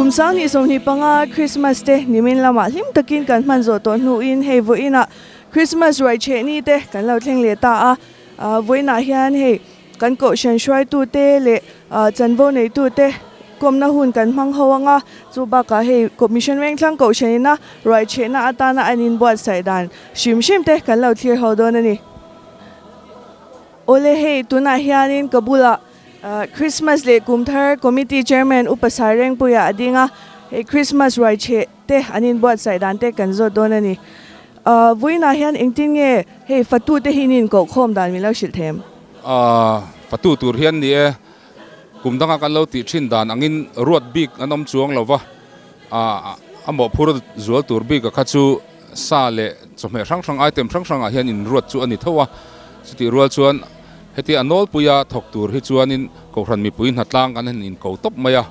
Kum sang 25 Christmas te nimin lamah hlim takin kan hman zawh tawh hnuin hei vawiinah Christmas ruai chheh ni te kan lo thleng leh ta a. Vawiinah hian hei kan kohhran hruaitute leh chanvo neitute kawmna hun kan hmang ho ang a, chu bakah hei Mission Vengthlang kohhranina ruai chhehna atana an inbuatsaih dan hrim hrim te kan lo thlir ho dawn a ni. Awle hei tunah hianin ka bulah Christmas leh Kumthar Committee Chairman Upa Sairengpuia a ding a, hei Christmas ruai chheh te an inbuatsaih dan te kan zawt dawn a ni. Vawiinah hian engtin nge hei fatu te hi in inkohkhawm dan min lo hrilh thei em? Fatu tur hian ni e, kum danga kan lo tih thin dan angin ruat bik an awm chuang lo va, a mawhphur zual tur bik a kha chu sa leh chawhmeh hrang hrang item hrang hrangah hian inruat chu a ni tho a, chutih rual chuan heti a nawlpuia thawk tur hi chuanin Kohhran mipui hnatlang kan han inko tawp mai a,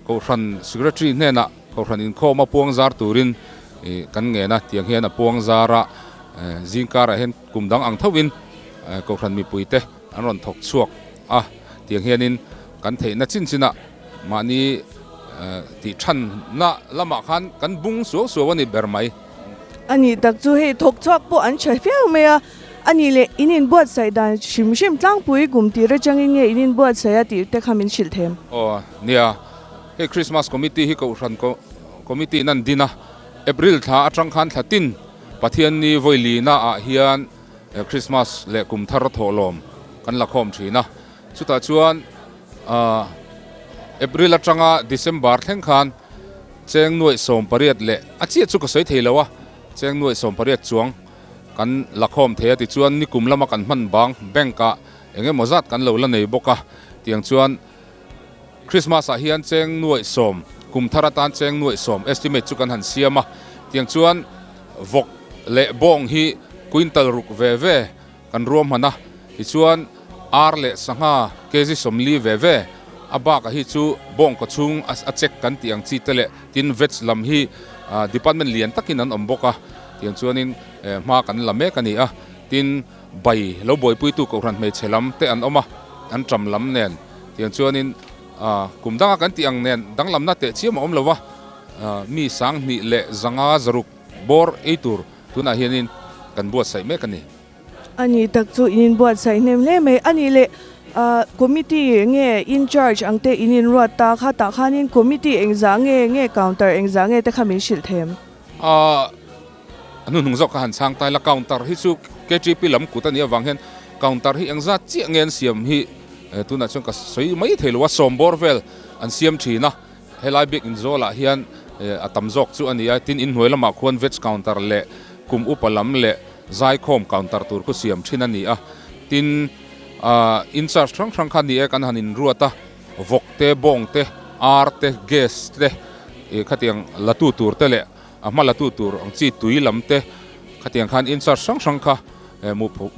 Kohhran Secretary hnenah Kohhran inkhawm a puang zar turin kan ngen a, tiang hian a puang zar a, zingkarah hian kum dang ang thovin Kohhran mipuite an rawn thawk chhuak a, tiang hianin kan theihna chin chinah mahni tih thanna lamah khan kan bung suau suau a ni ber mai. A nih tak chu hei thawk chhuak pawh an tha viau mai a, a nih leh in inbuatsaih dan hrim hrim tlangpui kum tir atangin nge in inbuatsaih a tih te kha min hrilh them. Aw nia, hei Christmas Committee hi Kohhran Committee in an din a, April thla atang khan thla tin Pathianni vawi lina ah hian Christmas leh kum thar thawhlawm kan la khawm thin a, chutah chuan April atanga December thleng khan cheng nuaih 18 leh a chiah chu ka sawi thei lo a, cheng nuaih 18 chuang kan la khawm thei a tichuan nikum lama kan hman bang bank ah eng emaw zat kan lo la nei bawk a, tiang chuan Christmas ah hian cheng nuaih 10 kum thar atan cheng nuaih 10 estimate chu kan han siam a, tiang chuan vawk leh bawng hi quintal ruk ve ve Kan ruahman a, tichuan ar leh sangha kg 40 ve ve a bak a hi chu bawngkaw chhung a check kan tih ang chi te leh tin veg lam hi department lian takin an awm bawk a, tiang chuanin hma kan la mek a ni a, tin bai lo buaipuitu kohhran hmeichhe lam te an awm a, an ṭam lam nen tiang chuanin kum danga kan tih ang nen danglamna teh chiam a awm lo va, mi 2500 bawr ei tur tunah hianin kan buatsaih mek a ni. A nih tak chu in inbuatsaih hnem hle mai. A nih leh committee nge in charge ang te in inruat ta kha tah khanin committee engzah nge nge counter engzah nge te kha min hrilh them. A hnuhnung zawk ka han chhang ta ila counter hi chu KTP lam kut a nih avang hian counter hi engzat chiah nge an siam hi tunah chuan ka sawi mai thei lo a, sawm bawr vel an siam thin a, helai biak inzawlah hian a tam zawk chu a ni a, tin inhnuai lamah khuan veg counter leh kum upa lam leh Zaikhawm counter tur khu siam thin a ni a, tin in charge hrang hrang kha ni e kan han inruat a, vawk te, bawng te, ar te, gas te ih khatiang la tu tur te leh a hma la tu tur ang chi tui lam te khatiang khan in charge hrang hrang kha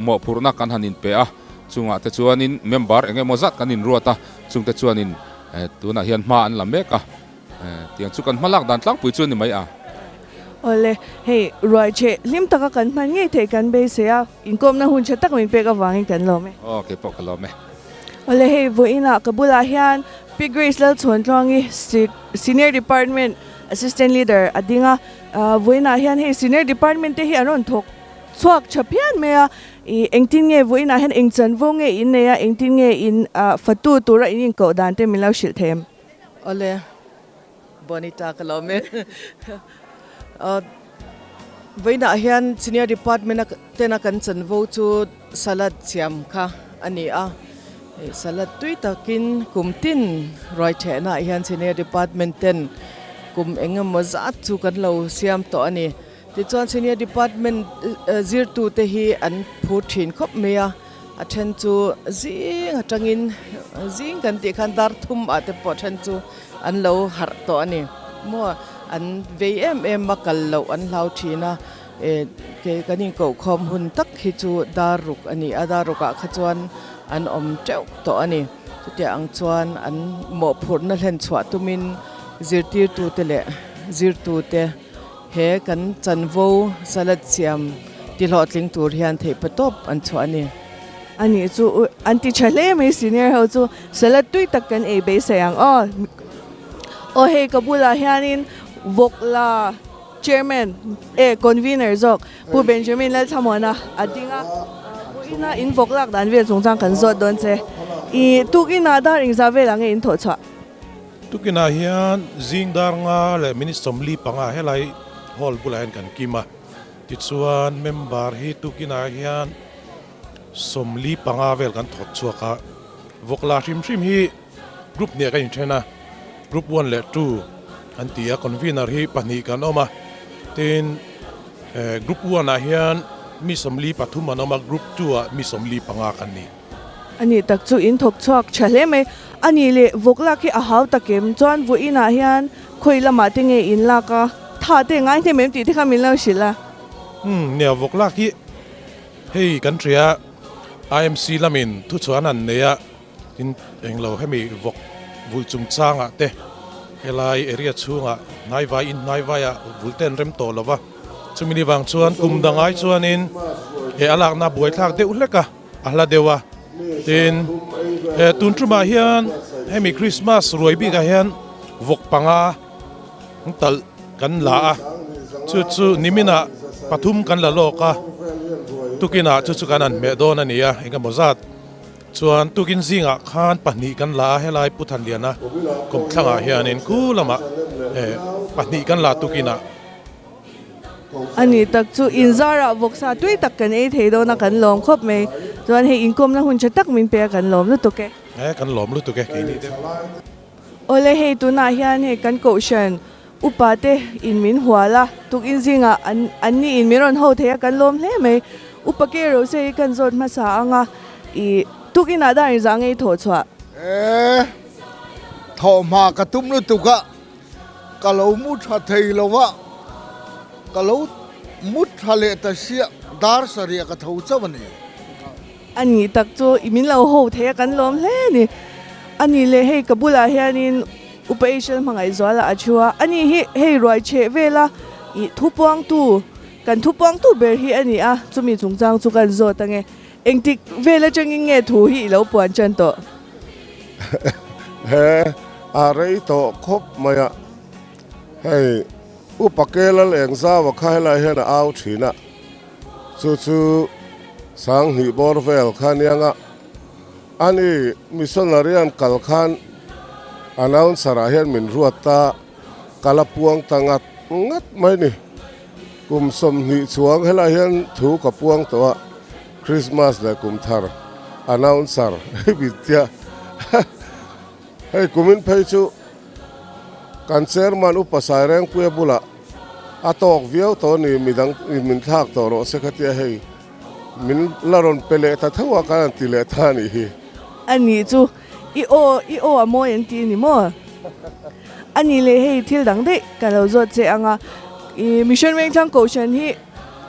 mawhphurhna kan han inpe a, chungah te chuanin member eng emaw zat kan inruat a, chungte chuanin tunah hian hma an la mek a. Tiang chu kan hmalak dan tlangpui chu a ni mai a. Awle, hei ruai cheh hlim taka kan hman ngei theih kan beisei a, inkawmna hun tha tak min pek avangin kan lawm e. Aw, kei pawh ka lawm e. Awle, hei vawiinah ka bulah hian Pi Grace Lalchhuantluangi Senior Department Assistant Leader a ding a, vawiinah hian hei Senior Department te hi an rawn thawk chhuak tha phian mai a, ih engtin nge vawiinah hian eng chanvo nge in nei a, engtin nge in fatu tura in inkoh dan te min lo hrilh thei em? Awle, Bonita ka lawm e. Vawiinah hian Senior Department a tena kan chanvo chu salad siam kha a ni a. Salad tui takin kum tin ruai thehnaah hian Senior Department ten kum eng emaw zat chu kan lo siam tawh a ni. Tichuan Senior Department zirtute hi an phur thin khawp mai a, a then chu zing atangin zing kan tih khan dar thum ah te pawh then chu an lo harh tawh a ni maw an vei em em a kal loh an hlau thin a eh kei kan inkohkhawm hun tak hi chu dar ruk a ni a dar rukah kha chuan an awm teuh tawh a ni chutiang ang chuan an mawhphurhna hlen chhuah tumin zirtirtute leh zirtute. He kan chanvo salad siam ti hlawhtling tur hian theih pa tawp an chhuah a ni. A nih chu an ti tha hle mai senior ho chu salad tui tak kan ei beisei ang aw. Aw hei ka bulah hianin Vawkla Chairman eh Convener zawk Pu Benjamin Lalthlamuana a ding a, vawiina in vawk lak dan vel chungchang kan zawt dawn che. I tukinah dar engzah velah nge in thawh chhuah? Tukinah hian zing dar nga leh minute 45 helai hall bulah hian kan kim a, tichuan member hi tukinah hian 45 vel kan thawt chhuak a, vawkla hrim hrim hi group hniah kan inthen a, group one leh two an ti a, convener hi pahnih kan awm a, tin group one ah hian mi 43 an awm a, group two ah mi 45 kan ni. A nih tak chu in thawk chhuak tha hle mai. A nih leh vawk lak hi a hau tak em? Chuan vawiin ah hian khawi lamah te nge in lak a, tha te ngai hnem em tih te kha min lo hrilh a. Umm nia vawk lak hi hei kan hria IMC lamin thuchhuah an han nei a. Tin, englo hemi vawk vul chungchangah te helai area chhungah hnaivai in hnaivaiah vul te an rem tawh lo va, chumi ni vang chuan kum dang ai chuanin he a lakna buaithlak deuh hlek a, a hla deuh a. Tin, he tun tumah hian hemi Krismas ruai bikah hian vawk panga talh kan la a, chu chu niminah pathum kan la lawk a, tukinah chu chu kan han hmeh dawn a ni a, engemaw zat. Chuan tukin zingah khan pahnih kan la a, helai Pu Thanliana kawmthlangah hianin khu lamah pahnih kan la tukinah. A ni tak chu inzarah vawksa tui tak kan ei thei dawn a, kan lawm khawp mai. Chuan hei inkawmna hun tha tak min pe a, kan lawm lutuk e. E, kan lawm lutuk e keini deuh. Awle hei tunah hian hei kan kohhran upa te in min hual a, tukin zingah an an ni in min rawn ho thei a kan lawm hle mai. Upa ke rose hi kan zawt hmasa ang a, i tukin ah dar inzah ngei thawh chhuah. E, thawh hma ka tum lutuk a, ka lo mu tha thei lo a, ka lo mu tha leh ta sia, dar sarih ka tho chauh a ni. A nih tak chu i min lo ho thei a kan lawm hle a ni. A nih leh hei ka bulah hianin Upa Asian Hmangaihzuala a thu a, a nih hi hei ruai chheh vela i thupuangtu kan thupuangtu ber hi a ni a, chumi chungchang chu kan zawt ange. Engtik vel atangin nge thu hi i lo puan tan tawh? He a rei tawh khawp mai a, hei Upa Kelal Engzaua kha helai hian a au thin a. Chu chu Sanghnih bawr vel kha aniang a, ani missionary an kal khan announcer ah hian min ruat ta, ka la puang ta ngat ngat mai ni. Kum 20 chuang helai hian thu ka puang tawh a, Christmas leh kum thar announcer hei min tia hei kumin phei chu kan chairman Upa Sairengpuia bulah A tawk viau tawh a ni, midang in min thlak tawh rawh se khatia hei min la rawn pe leh ta tho a kan han ti leh ta a nih hi. A nih chu i aw i aw a mawi an ti a ni maw? A nih leh hei thil dang daih ka lo zawt che ang a, i Mission Vengthlang Kohhran hi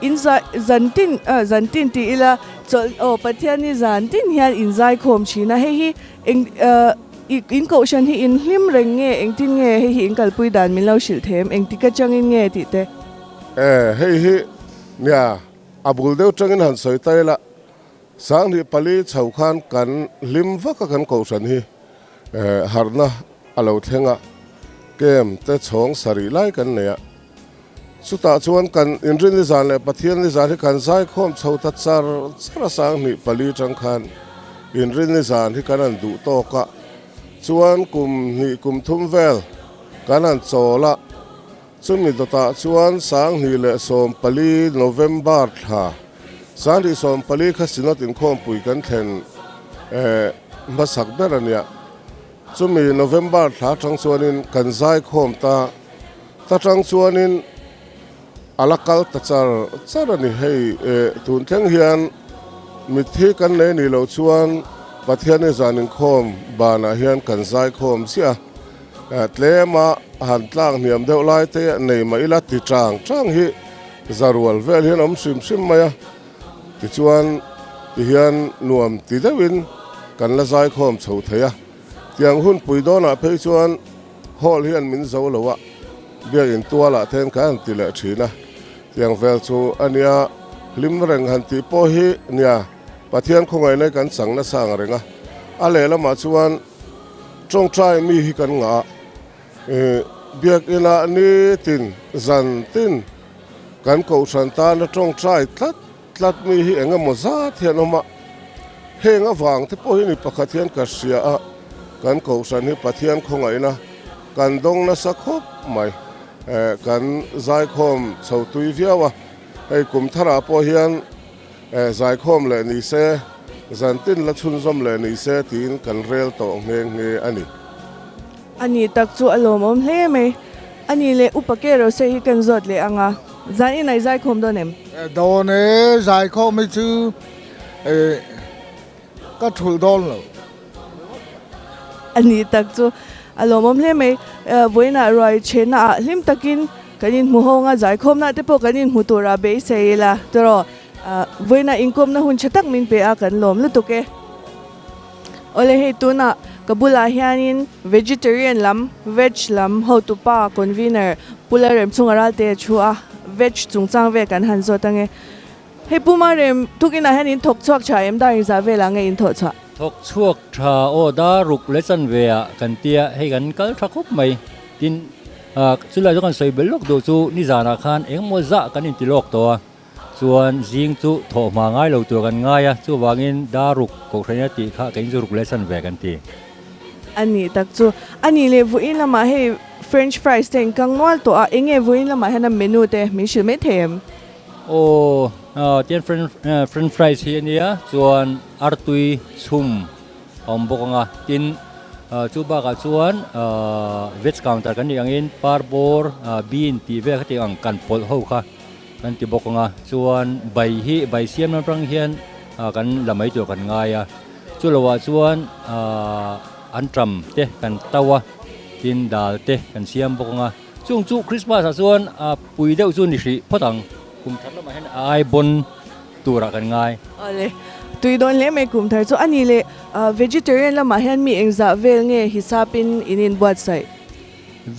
in zai zan tin zan tin ti ila chawlh aw Pathian hi zan tin hian in zaikhawm thin a, hei hi eng I in kohhran hi in hlim reng nge engtin nge hei hi in kalpui dan min lo hrilh them engtik atangin nge tih te. E hei hi nia a bul deuh tangin han sawi ta ila 2004 chho khan kan hlim vak a kan kohhran hi harhna a lo thleng a kem te chhawng sarih lai kan nei a chutah chuan kan inrin nizan leh Pathian nizan hi kan zaikhawm chho ta char char a 2004 tang khan Inrin nizan hi kan han duh tawk a, chuan kum hnih kum thum vel kan han chawl a, chumi dawtah chuan 2014 November thla 2014 kha Synod inkhawmpui kan thlen hmasak ber a nia, chumi November thla atang chuanin kan zaikhawm ta, ta tang chuanin A la kal ta char char a ni. Hei tun thleng hian mitthi kan nei nih loh chuan Pathian i zan inkhawm banah hian kan zaikhawm chiah a, tlema han tlak hniam deuh lai te nei mah ila ti chang chang hi zarual vel hian a awm hrim hrim mai a, tichuan tihian nuam ti deuhin kan la zaikhawm chho thei a, tiang hunpui dawnah phei chuan Hall hian min zo lo a, biakinn tualah te hian kan han ti leh thin a, tiang vel chu a nia, hlim reng han tih pawh hi nia, Pathian khawngaihna hi kan chang nasa ang reng a, a lehlamah chuan tawngtai mi hi kan ngah a, Biakinah nitin zan tin kan kohhran tana tawngtai tlat tlat mi hi eng emaw zat hian awm a, heng avang te pawh hi ni pakhat hian ka hria a, kan kohhran hi Pathian khawngaihna kan dawng nasa khawp mai, kan zaikhawm chho tui viau a, hei kum tharah pawh hian zaikhawm leh ni se, zantin la chhunzawm leh ni se tiin kan rel tawh nghe nghe a ni. A ni tak chu a lawmawm hle mai. A ni leh upa ke rose hi kan zawt leh ang a, zan in ai zaikhawm dawn em? Dawn e, zaikhawm hi chu ka thulh dawn lo. A ni tak chu a lawmawm hle mai. Vawiinah ruai chhenna ah hlim takin kan inhmu hawng a, zaikhawmna te pawh kan inhmu tur a beisei ila tiraw. Vawiinah inkawmna hun tha tak min pe a, kan lawm lutuk e. Awle hei tunah ka bulah hianin vegetarian lam veg lam hotupa convener Pu Lalremchhunga Ralte a thu a, veg chungchang vel kan han zawt ange. Hei Pu Marem tukinah hian in thawk chhuak tha em dar inzah velah nge in thawh chhuah? Thawk chhuak tha aw dar ruk leh chanve ah kan tia hei kan kal tha khawp mai tin chulai chu kan sawi bel lawk duh chu nizanah khan engemaw zah kan inti lawk tawh a. Chuan zing chu thawhhma ngai lo tur kan ngai a, chuvangin daruk kohhran a tih kha kei chu ruk leh san ve kan ti. A nih tak chu. A nih leh vawiin lamah hei French fries te inkang nual tawh a, enge vawiin lamah hian a menu te min hrilh mai thei em? Aw, tian French fries hi a nia, chuan artui chhum a awm bawk ang a, tin chu bakah chuan veg counter kan nih angin parbawr, bean tih vel kha tih ang kan pawlh ho kha. Kan ti bawk ang a, chuan bai hi bai siam lam atang hian kan la mai tur kan ngai a, chu lohah chuan an tram te kan to a, tin dal te kan siam bawk ang a, chung chu Christmas ah chuan pui deuh chu ni hrih phawt ang, kum thar lamah hian a ai bawn turah kan ngai. Awle, tui dawn hle mai kum thar chu a ni le, vegetarian lamah hian mi engzah vel nge hisapin in inbuatsaih?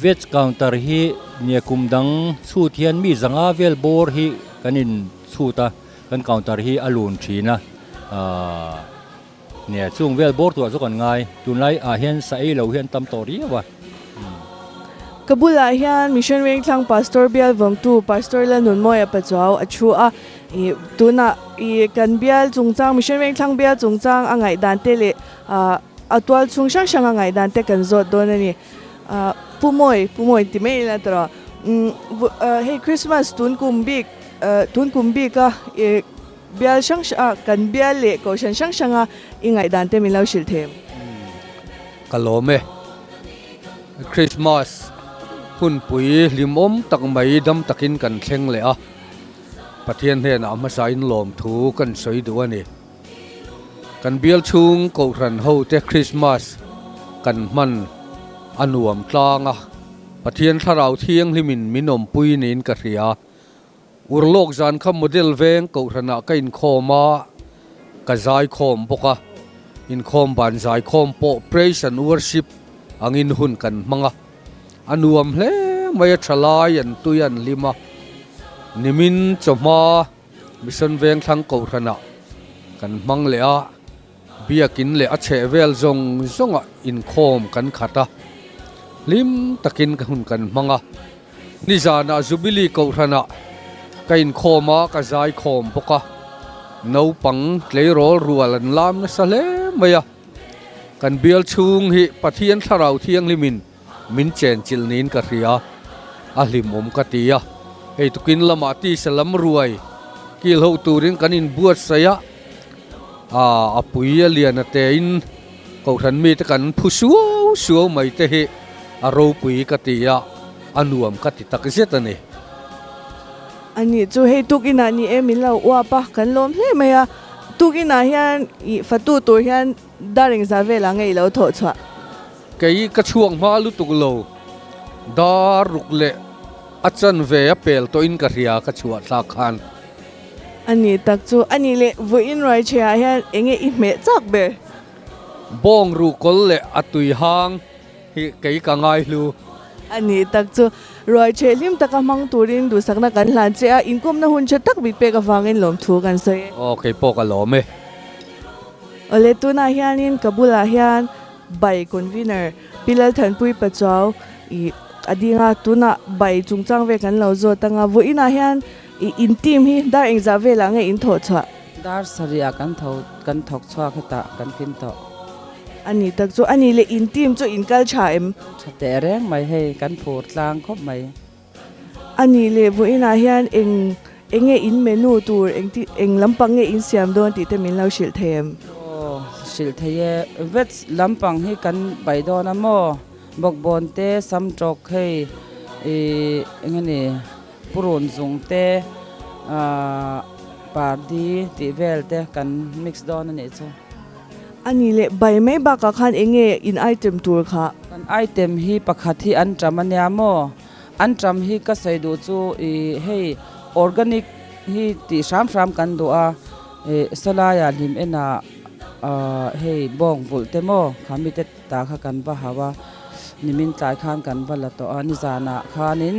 Veg counter hi nia kum dang chhut hian mi zanga vel bawr hi kan in chhut a, kan counter hi a lun thin a, ahh nia chung vel bawr turah chu kan ngai, tunlai ah hian sa ei lo hi an tam tawh riau a. Ka bulah hian Mission Vengthlang Pastor bial vawngtu Pastor Lalnunmawia Pachuau a thu a, ih tunah ih kan bial chungchang Mission Vengthlang bial chungchang a ngaihdan te leh ahh a tual chhung hrang hrang a ngaihdan te kan zawt dawn a ni. Pu Mawi, Pu Mawi ti mai ila tawh hei Christmas tun kum bik tun kum bik a bial hrang hrang kan bial leh kohhran hrang hrang a i ngaihdan te min lo hrilh thei em? Ka lawm e. Christmas hunpui hlimawm tak mai dam takin kan thleng leh a, Pathian hnenah hmasain lawmthu kan sawi duh a ni. Kan bial chhung Kohhran hote Krismas kan hman a nuam tlang a, Pathian Thlarau Thianghlimin min awmpui niin ka hria. Urlawk zan kha model veng Kohhranah ka inkhawm a, ka zaikhawm bawk a, inkhawm ban zaikhawm pawh Praise and Worship angin hun kan hmang a, a nuam hle mai a, thalai an tui an hlim a, nimin chawhma Mission Vengthlang Kohhranah kan hmang leh a, biakin leh a chhehvel zawng zawngah inkhawm kan khat a, hlim takin ka hun kan hmang a. Nizanah Jubilee Kohhranah ka inkhawm a, ka zaikhawm bawk a, naupang tleirawl rual an lam nasa hle mai a. Kan bial chhung hi Pathian Thlarau Thianghlimin Min chenchilh niin ka hria, a hlimawm ka ti a. Hei tukin lamah tisa lam ruai kil ho turin kan inbuatsaih a, a pui a lian a tein Kohhran mite kan phu suau suau mai te hi a ropui ka ti a, a nuam ka ti tak zet a ni. A nih chu hei tukinah ni e min lo uap a, kan lawm hle mai a. Tukinah hian ih fatu tur hian dar engzah velah nge i lo thawh chhuah? Kei ka chhuak hma lutuk lo, dar ruk leh a chanve a pel tawhin ka hria ka chhuah thlak khan. A nih tak chu, a nih leh vawiin ruai chheah hian enge i hmeh chak ber? Bawng ruhkawl leh a tui hang hi kei ka ngai hlu. A nih tak chu, ruai chheh hlim taka hmang turin duhsakna kan hlan che a, inkawmna hun tha tak mit pek avangin lawmthu kan sawi e. Aw, kei pawh ka lawm e. Awle, tunah hianin ka bulah hian By Convener Pi Lalthanpui Pachuau. Ih a ding a, tunah bai chungchang vel kan lo zawt ang a, vawiinah hian ih in team hi dar engzah velah nge in thawh chhuah? Dar sarih ah kan tho kan thawk chhuak hetah kan kim tawh. A ni tak chu, a ni leh in team chu in kal tha em? Tha teh reng mai hei, kan phur tlang khawp mai. A ni leh vawiinah hian eng eng nge in menu tur eng ti eng lampang nge in siam dawn tih te min lo hrilh thei em? Aw hrilh thei e, veg lampang hi kan bai dawn a maw? Bawkbawn te, samtawk hei ih eng nge ni purun zung te ah pardi tih vel te kan mix dawn a nih chu. A ni leh bai mai bakah khan eng nge in item tur kha? Kan item hi pakhat hi an ṭam a nia maw? An ṭam hi ka sawi duh chu ih hei organic hi tih hram hram kan duh a, ih sawlaiah hlim enah ah hei bawng vulh te maw kha mite ta kha kan va hau a, nimin tlai khan kan va la tawh a, nizanah khanin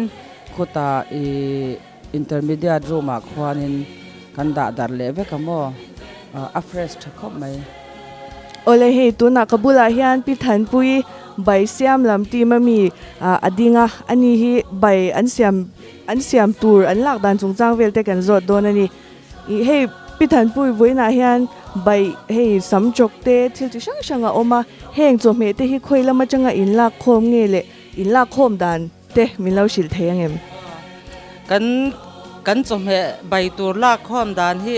khutah ih intermediate room ah khuanin kan dah darh leh vek a maw, a fresh tha khawp mai. Awle hei tunah ka bulah hian Pi Thanpui bai siam lam team a mi a ding a, ani hi bai an siam an siam tur an lak dan chungchang vel te kan zawt dawn a ni. Ih hei Pi Thanpui vawiinah hian bai hei sam chawk te thil chi hrang hrang a awm a, heng chawhmeh te hi khawi lam atanga in lak khawm nge leh in lak khawm dan te min lo hrilh thei ang em? Kan kan chawhmeh bai tur lak khawm dan hi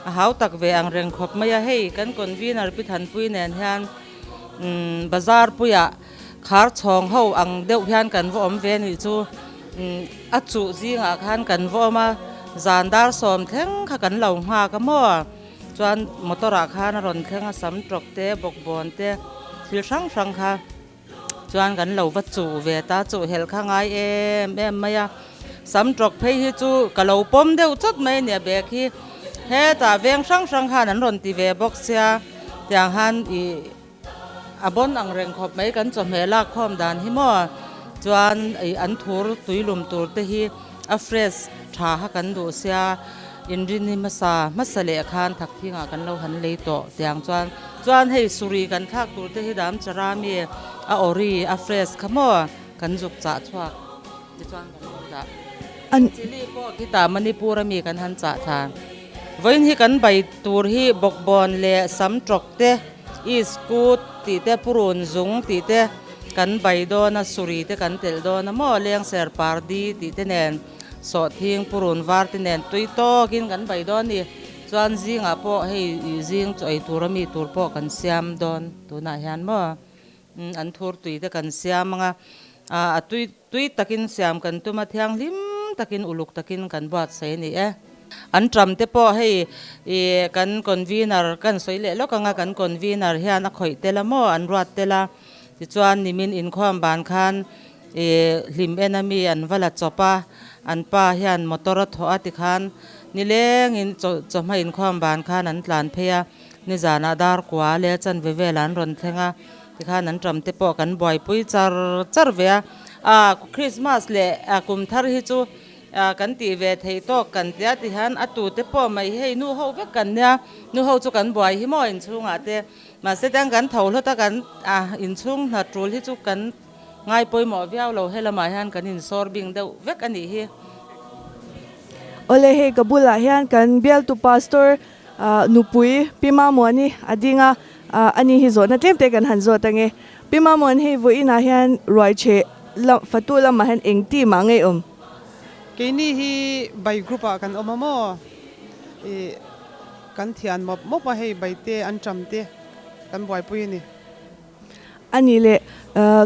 a hau tak ve ang reng khawp mai a, hei kan convener Pi Thanpui nen hian umm bazar puiah khar chhawng ho ang deuh hian kan va awm ve anih chu umm a chuh zingah khan kan va awm a, zan dar sawm thleng kha kan lo nghak a maw chuan motor ah khan a rawn thleng a sam tawk te bawkbawn te thil hrang hrang kha. Chuan kan lo va chuh ve ta, chuh helh kha ngai em em mai a. Sam tawk phei hi chu ka lo pawm deuh chawt mai a nia bag hi. Hetah veng hrang hrang khan an rawn ti ve bawk sia, tiang han ih a bawn ang reng khawp mai kan chawhmeh lak khawm dan hi maw. Chuan ih an thur tuilum tur te hi a fresh tha kha kan duh sia, inrin hi hmasa hmasa leh khan thak thingah kan lo han lei tawh tiang chuan. Chuan hei suri kan thlak tur te hi dam chara mi a ori a fresh kha maw kan zuk chah chhuak tichuan kan lo dah. Chilli pawh khitah Manipur ami kan han chah thla. Vawiin hi kan bai tur hi bawkbawn leh sam tawk te, iskut tih te, purun zung tih te kan bai dawn a, suri te kan telh dawn a maw, lengser pardi tih te nen, sawhthing purun var te nen tui tawkin kan bai dawn a ni. Chuan zingah pawh hei zing chu ei tur ami tur pawh kan siam dawn tunah hian maw an thur tui te kan siam anga a tui tui takin siam kan tum a thianghlim takin uluk takin kan buatsaih a ni e. An ṭam te pawh hei ih kan convener kan sawi leh lawk anga kan convener hian a khawih tel a maw an ruat tel a tichuan nimin inkhawm ban khan ih hlim en ami an va la chawp a an pa hian motor a thawh a tikhan Nilengin chawhma inkhawm ban khan an tlan phei a, nizanah dar kua leh chanve velah an rawn thleng a, tikhan an ṭam te pawh kan buaipui char char ve a. Aa Christmas leh kum thar hi chu kan tih ve thei tawk kan tia tihian a tute pawh mai hei nu ho vek kan nia, nu ho chu kan buai hi maw inchhungah te, mahse tiang kan tho hlawt a kan inchhung hna tul hi chu kan Ngai pawimawh viau lo helamah hian kan insawr bing deuh vek a nih hi. Awle hei ka bulah hian kan bialtu pastor nupui Pi Mamuani a ding a, ani hi zawhna tlem te kan han zawt ange. Pi Mamuan hei vawiinah hian ruaicheh lam fatu lamah hian eng team ah ngei awm? Keini hi bai group ah kan awm a maw? Ih kan thian mawp mawp a hei bai te an ṭam te kan buaipui a ni. A nih leh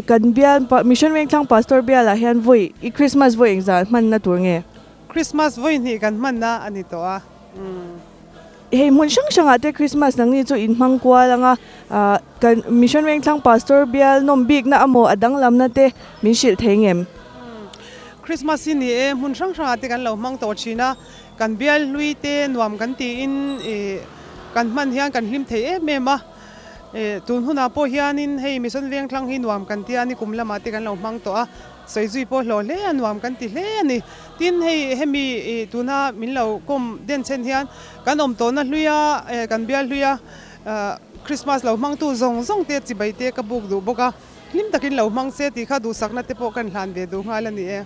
kan bial Mission Vengthlang Pastor bialah hian vawi i Christmas vawi engzah hmanna tur nge? Christmas vawi hnih kan hmanna a ni tawh a. Hei hmun hrang hrangah te Christmas nangni chu in hmang kual ang a, kan Mission Vengthlang Pastor bial nawm bikna amaw a danglamna te min hrilh thei ngem? Christmas hi ni e, hmun hrang hrangah te kan lo hmang tawh thin a, kan bial hlui te nuam kan tiin kan hman hian kan hlim thei em em a. Tun hunah pawh hianin hei Mission Vengthlang hi nuam kan tia ni kum lamah te kan lo hmang tawh a, sawizui pawh hlawh hle a nuam kan ti hle a ni. Tin hei hemi tuna min lo kawm den chhen hian kan awm tawhna hluia kan bial hluia Christmas lo hmangtu zawng zawng te chibai te ka buk duh bawk a, hlim takin lo hmang se tih kha duhsakna te pawh kan hlan ve duh nghal a ni e.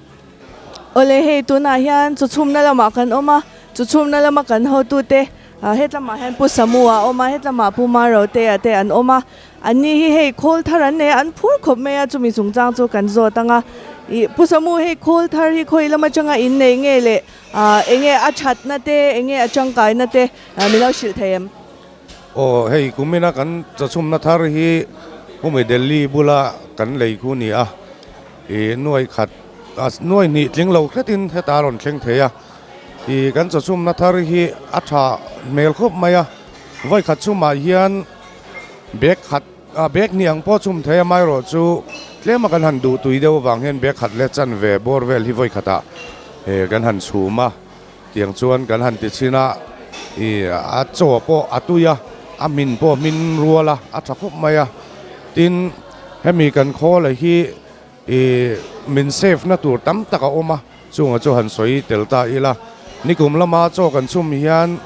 Awle hei tunah hian chawchhumna lamah kan awm a, chawchhumna lama kan hotute hetlamah hian Pu Samu a awm a, hetlamah Pu Marotea te an awm a, An ni hi hei khawl thar an nei a, an phur khawp mai a, chumi chungchang chu kan zawt ang a. Ih, Pu Samu hei khawl thar hi khawi lam atanga in nei nge le ah enge a thatna te, enge a tangkaina te min lo hrilh thei em? Aw, hei kumina kan chawchhumna thar hi Pumi Delhi bula kan lei khu ni a, ih nuai khat nuai hnih tling lo hretin heta a rawn thleng thei a. Ih, kan chawchhumna thar hi a tha hmel khawp mai a, vawi khat chhumah hian Bag khat ah bag hnih ang pawh chhum thei a, amaherawh chu tlem a kan han duh tui deuh avang hian bag khat leh chanve bawr vel hi vawi khatah eh kan han chhum a, tiang chuan kan han ti chhin a, ih a chaw pawh a tui a, a hmin pawh a hmin rual a, a tha khawp mai a, tin hemi kan khawl a hi ih min save na tur tam tak a awm a. Chunga chu han sawi tel ta ila, nikum lama chaw kan chhum hian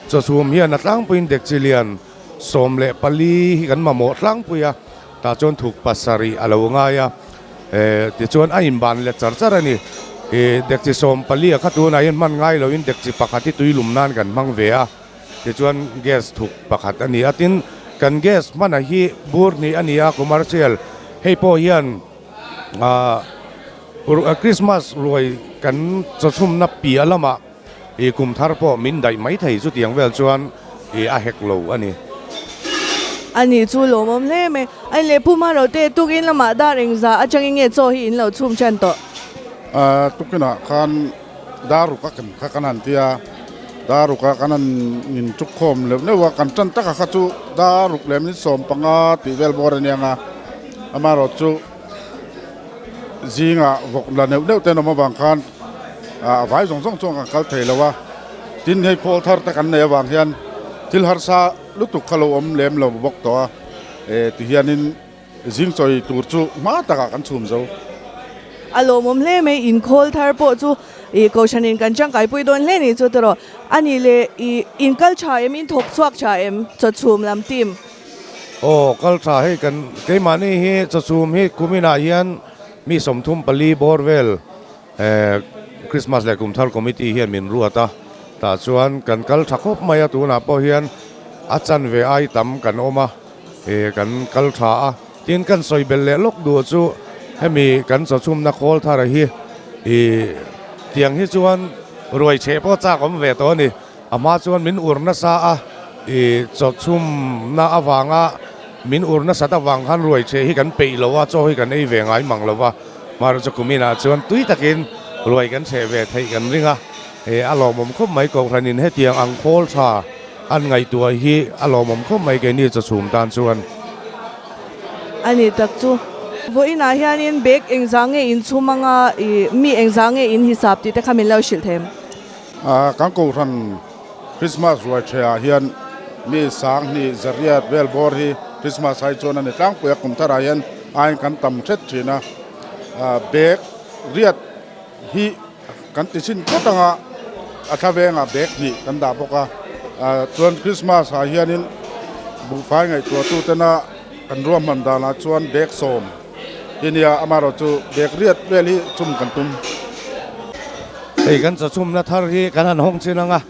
chaw chhum hian a tlangpuiin dekchi lian 14 hi kan mamawh tlangpui a, tah chuan thuk pasarih a lo ngai a, eh tichuan a inban let char char a ni. Ih dekchi 14 a kha tunah hian hman ngai loin dekchi pakhat hi tui lum nan kan hmang ve a, tichuan gas thuk pakhat a ni a, tin kan gas hmana hi bur hnih a ni a, commercial hei pawh hian ah. Christmas ruai kan chawchhumna piah lamah ih kum thar pawh min daih mai thei chutiang vel chuan ih a hek lo a ni. A nih chu lawmawm hle mai. A in leh Pu Marote tukin lamah dar engza atangin nge chaw hi in lo chhum tan tawh? Tukinah khan dar ruk a ken kha kan han ti a, dar ruk a kan han in chuk khawm leuh neuh a, kan tan taka kha chu dar ruk leh minute 15 tih vel bawr a nia nga, amaherawhchu chu Zingah vawk la neuh neuh te an awm avang khan a vai zawng zawng chuan kan kal thei lo a, tin hei khawl thar te kan nei avang hian thil harsa lutuk kha lo awm lem lo bawk tawh a, eh ti hianin zing chawi tur chu hma takah kan chhum zo. A lawmawm hle mai, inkhawl thar pawh chu ih Kohhranin kan tangkaipui dawn hle ni chu tiraw, a nih leh ih inkal tha em, inthawk chhuak tha em chawchhum lam team? Aw kal tha hei kan keimahni hi chawchhum hi kuminah hian mi 34 bawr vel eh Christmas leh Kumthar Committee hian min ruat a, tah chuan kan kal tha khawp mai a, tunah pawh hian a chanve ai tam kan awm a, eh kan kal tha a, tin kan sawi belh leh lawk duh chu hemi kan chawchhumna khawl thar hi ih tiang hi chuan ruai chheh pawh chak awm ve tawh a ni. A hma chuan min ur nasa a, i chawchhumna avanga min ur nasat avang khan ruai chhe hi kan peih lo a, chaw hi kan ei ve ngai mang lo va. Hmarawh chu kuminah chuan tui takin ruai kan chheh ve theih kan ring a, e a lawmawm khawp mai. Kohhranin hetiang ang khawl tha an ngaihtuah hi a lawmawm khawp mai keini chawchhum tan chuan. A ni tak chu. Vawiinah hianin bag engzah nge in chhum anga i mi engzah nge in hisap tih te kha min lo hrilh thei em? Kan Kohhran Christmas ruai ṭhehah hian mi 2000 zariat vel bawr hi Christmas ai chuan a ni tlangpui a, kum tharah hian aiin kan tam hret ṭhin a. Bag riat hi kan ti chhin phawt ang a, a thla vengah bag hnih kan dah bawk a. Chuan Christmas ah hianin buhfai ngaihtuahtutena kan ruahman danah chuan bag 10 hi nia, amaherawhchu bag riat vel hi chhum kan tum. Hei kan chawchhumna thar hi kan han hawng chin ang a,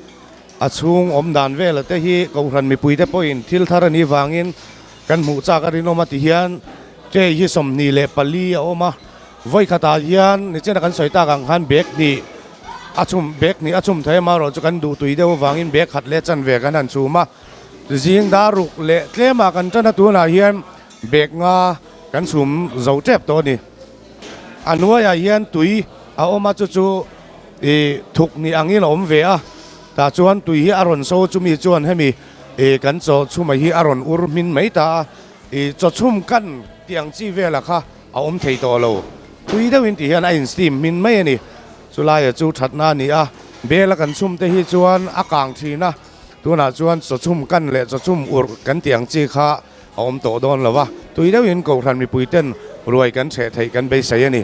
a chhung awm dan vela te hi Kohhran mipuite pawhin thil thar a nih vangin kan hmuh chak a rinawm a ti hian tray hi 24 a awm a, vawi khatah hian nichina kan sawi tak ang khan bag hnih a chhum bag hnih a chhum thei a, amaherawhchu chu kan duh tui deuh avangin bag khat leh chanve kan han chhum a, zing dar ruk leh tlemah kan tan a tunah hian bag nga kan chhum zo tep tawh a ni. A hnuaiah hian tui a awm a, chu chu ih thuk ni angin a awm ve a, tah chuan tui hi a rawn so chumi chuan hemi ih kan chaw chhuma hi a rawn ur hmin mai ta a, ih chaw chhum kan tih ang chi velah kha a awm thei tawh lo, tui deuhin tih hian a in steam hmin mai a ni, chulaia chu thatna a ni a, bela kan chhum te hi chuan a kang thin a, tunah chuan chaw chhum kan leh chaw chhum urh kan tih ang chi kha a awm tawh dawn lo a, tui deuhin Kohhran mipuiten ruai kan chheh theih kan beisei a ni.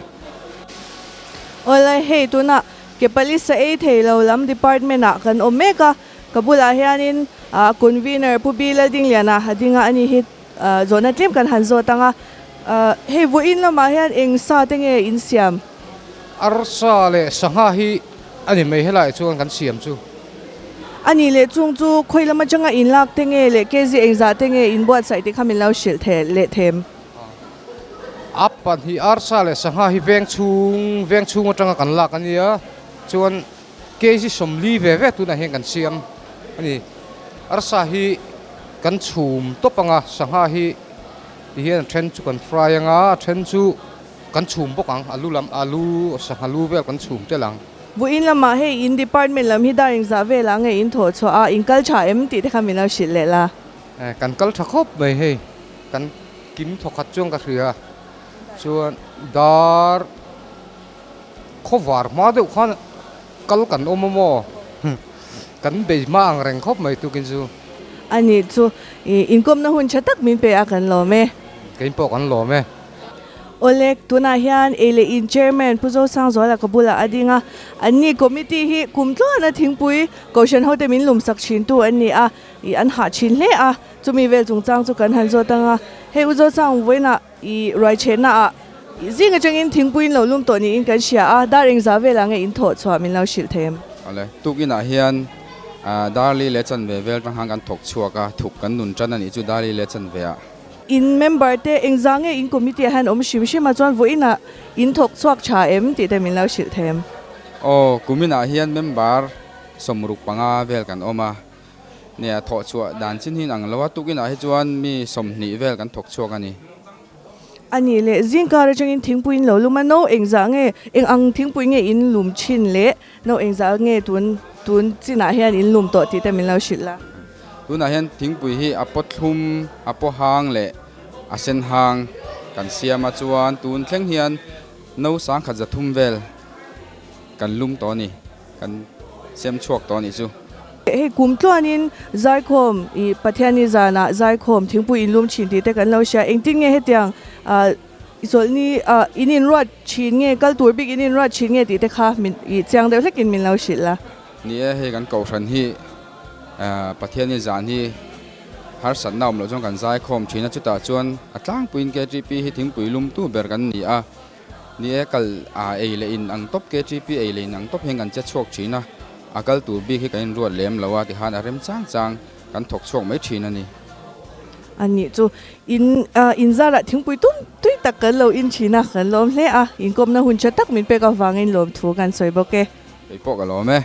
Awlai, hei tunah ke pali sa ei thei lo lam department ah kan awm mek a, Ka bulah hianin convener Pu Bi Laldingliana a ding a, ani hi zawhna tlem kan han zawt ang a. Hei vawiin lamah hian eng sa te nge in siam? Arsa leh sangha hi a ni mai helaiah chuan kan siam chu. A nih leh chung chu khawi lam atanga in lak te nge leh kg engzah te nge in buatsaih tih kha min lo hrilh the leh them. A pahnih arsa leh sangha hi veng chhung veng chhung atanga kan lak a nia chuan kg 40 ve ve tunah hian kan siam a ni. Arsa hi kan chhum tawp anga sangha hi tihian a then chu kan fry anga a then chu Kan chhum bawk ang, alu lam, alu, sangha lu vel kan chhum tel ang. Vawiin lamah hei in department lam hi dar engzah velah nge in thawh chhuah a, in kal tha em tih te kha min lo hrilh leh la. Kan kal tha khawp mai hei, kan kim thawkhat chuan ka hria. Chuan dar khawvar hma deuh khan kal kan awm a maw? Kan bei hma ang reng khawp mai tukin chu. A nih chu, inkawmna hun tha tak min pe a kan lawm e. Kein pawh kan lawm e. Awle, tunah hian ei leh in Chairman Pu Zosangzuala ka bulah a ding a, anni committee hi kum tluana thingpui Kohhran hote min lumsak thintu an ni a, ih an hah thin hle a, chumi vel chungchang chu kan han zawt ang a, hei U Zosang vawiinah ih ruaichhehna ah ih zing atangin thingpui in lo lum tawh niin kan hria a, dar engzah velah nge in thawh chhuah min lo hrilh thei em? Awle, tukinah hian Darli leh chanve vel tang khan kan thawk chhuak a, thuk kan nun tan a nih chu Darli leh chanve ah. In member te engzah nge in committee ah hian awm hrim hrim a chuan vawiinah in thawk chhuak tha em tih te min lo hrilh thei em? Aw, kuminah hian member 65 vel kan awm a, nia thawh chhuah dan chin hi in ang lo a, tukinah hi chuan mi 20 vel kan thawk chhuak a ni. A nih leh, zingkar atangin thingpui in lo lum a, no engzah nge, eng ang thingpui nge in lum thin le? No engzah nge tun tun chinah hian in lum tawh tih te min lo hrilh la. Tunah hian thingpui hi a paw thlum, a paw hang leh a sen hang kan siam a chuan tun thleng hian no sangkhat 300 vel kan lum tawh a ni, kan siam chhuak tawh a nih chu. Hei kum tluanin zaikhawm i Pathianni zanah zaikhawm thingpui in lum thin tih te kan lo hria, engtin nge hetiang Chawlhni ah in inruat thin nge, kal tur bik in inruat thin nge tih te kha min ih chiang deuh hlekin min lo hrilh la. Ni e, hei kan kohhran hi Pathianin zan hi harsatna awm loh chuan kan zaikhawm thin a, chutah chuan a tlangpuiin KTP hi thingpui lumtu ber kan ni a. Ni e, kal ei leh in ang tawp KTP ei leh in ang tawp hian kan che chhuak thin a, a kal tur bik hi kan inruat lem lo a, tikhan a rem chang chang kan thawk chhuak mai thin a ni. A nih chu in in zarah thingpui tum tui tak kan lo in thin a, kan lawm hle a, inkawmna hun tha tak min pek avangin lawmthu kan sawi bawk e. Kei pawh ka lawm e.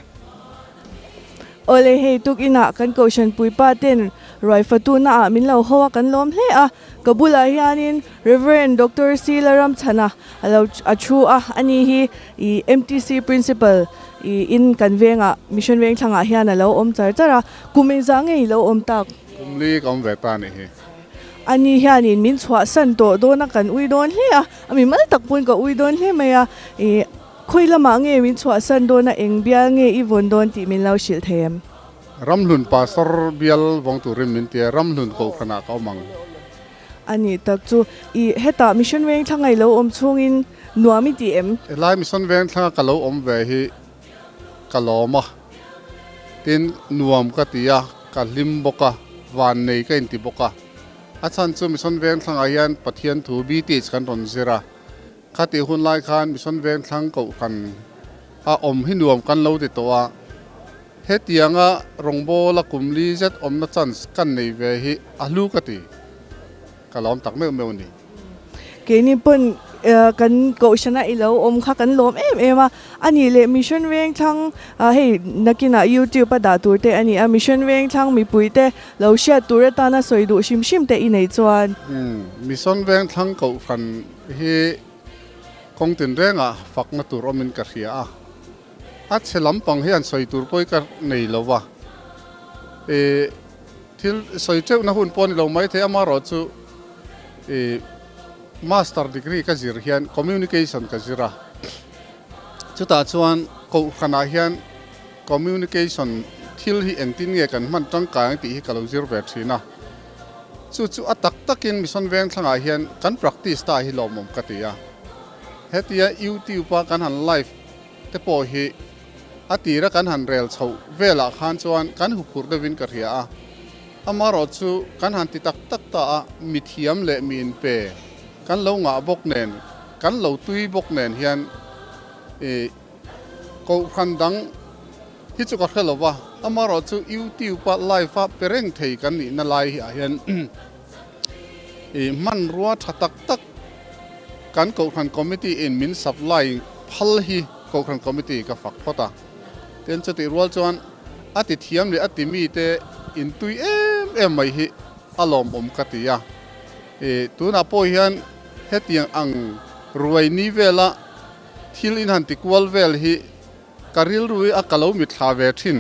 Awle hei tukinah kan Kohhran puipa ten ruai fatuna ah min lo ho a kan lawm hle a, ka bulah hianin Rev. Doctor C Laramchhana a lo a thu a, ani hi ih MTC Principal ih in kan vengah Mission Vengthlangah hian a lo awm char char a, kum engzah nge i lo awm tak? Kum li ka awm ve ta a nih hi. Ani hianin min chhuahsan tawh dawn a, kan ui dawn hle a, a mi mal tak pawhin ka ui dawn hle mai a, ih khawi lamah nge min chhuahsan dawn a, eng bial nge i vawn dawn tih min lo hrilh thei em? Ramhlun Pastor bial vawng turin min ti a, Ramhlun Kohhranah ka awm ang. A nih tak chu, ih hetah Mission Vengthlang a i lo awm chhungin nuam i ti em? Helai Mission Vengthlang a ka lo awm ve hi ka lawm a, tin nuam ka ti a, ka hlim bawk a, vannei ka inti bawk a. A chhan chu Mission Vengthlangah hian Pathian thu BTH kan rawn zir a, khatih hun lai khan Mission Vengthlang kohhran a awm hi nuam kan lo ti tawh a, hetianga rawngbawla kum li zet awmna chance kan nei ve hi a hlu ka ti, ka lawm tak meuh meuh a ni. Keini pawn kan kohhrana i lo awm kha kan lawm em em a, a nih leh Mission Vengthlang hei nakinah YouTube a dah tur te a ni a, Mission Vengthlang mipui te lo hriat tur atana sawi duh hrim hrim te i nei chuan. Mission Vengthlang kohhran hi kawng tinrengah fakna tur awmin ka hria a, a chhe lampang hi an sawi tur pawh hi ka nei lo va, Thil sawi teuhna hun pawh a ni lo maithei, amaherawhchu i Master degree ka zir hian Communication ka zir a, chutah chuan Kohhranah hian Communication thil hi engtin nge kan hman tangkai ang tih hi ka lo zir ve thin a, chu chu a tak takin Mission Vengthlangah hian kan practice ta hi lawmawm ka ti a, hetia YouTube a kan han live te pawh hi. A tira kan han rel chhoh velah khan chuan kan huphurh deuhin ka hria a. Amaherawhchu kan han ti tak tak ta a, mithiam leh mi inpe kan lo ngah bawk nen, kan lo tui bawk nen hian ih kohhran dang hi chu ka hre lo va. Amaherawhchu YouTube-a live-a pe reng thei kan nihna lai hi ah hian ih hmanrua tha tak tak kan kohhran committee in min supply phal hi kohhran committee ka fak phawt a. Tin chutih rual chuan a ti thiam leh a ti mite intui em em mai hi a lawmawm ka ti a. Ih tunah pawh hian hetiang ang ruai ni vela thil in han ti kual vel hi ka rilru hi a ka lo mitthla ve thin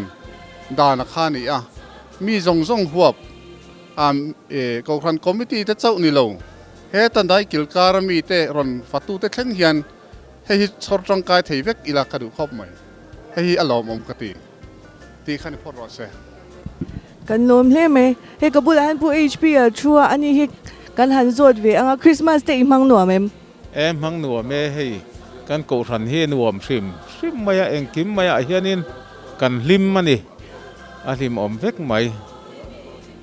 dan a kha a ni a. Mi zawng zawng huap a ih Kohhran Committee te chauh ni lo heta Daikil kara mite rawn fatute thleng hian Hei hi chhawr tangkai thei vek ila ka duh khawp mai. Hei hi a lawmawm ka ti. Tih kha ni phawt rawh se. Kan lawm hle mai. Hei ka bulah hian Pu HP a thu a, ani hi kan han zawt ve ang a, Christmas te i hmang nuam em? E hmang nuam e, hei kan kohhran hi nuam hrim hrim mai a, engkim maiah hianin kan hlim a ni, a hlimawm vek mai.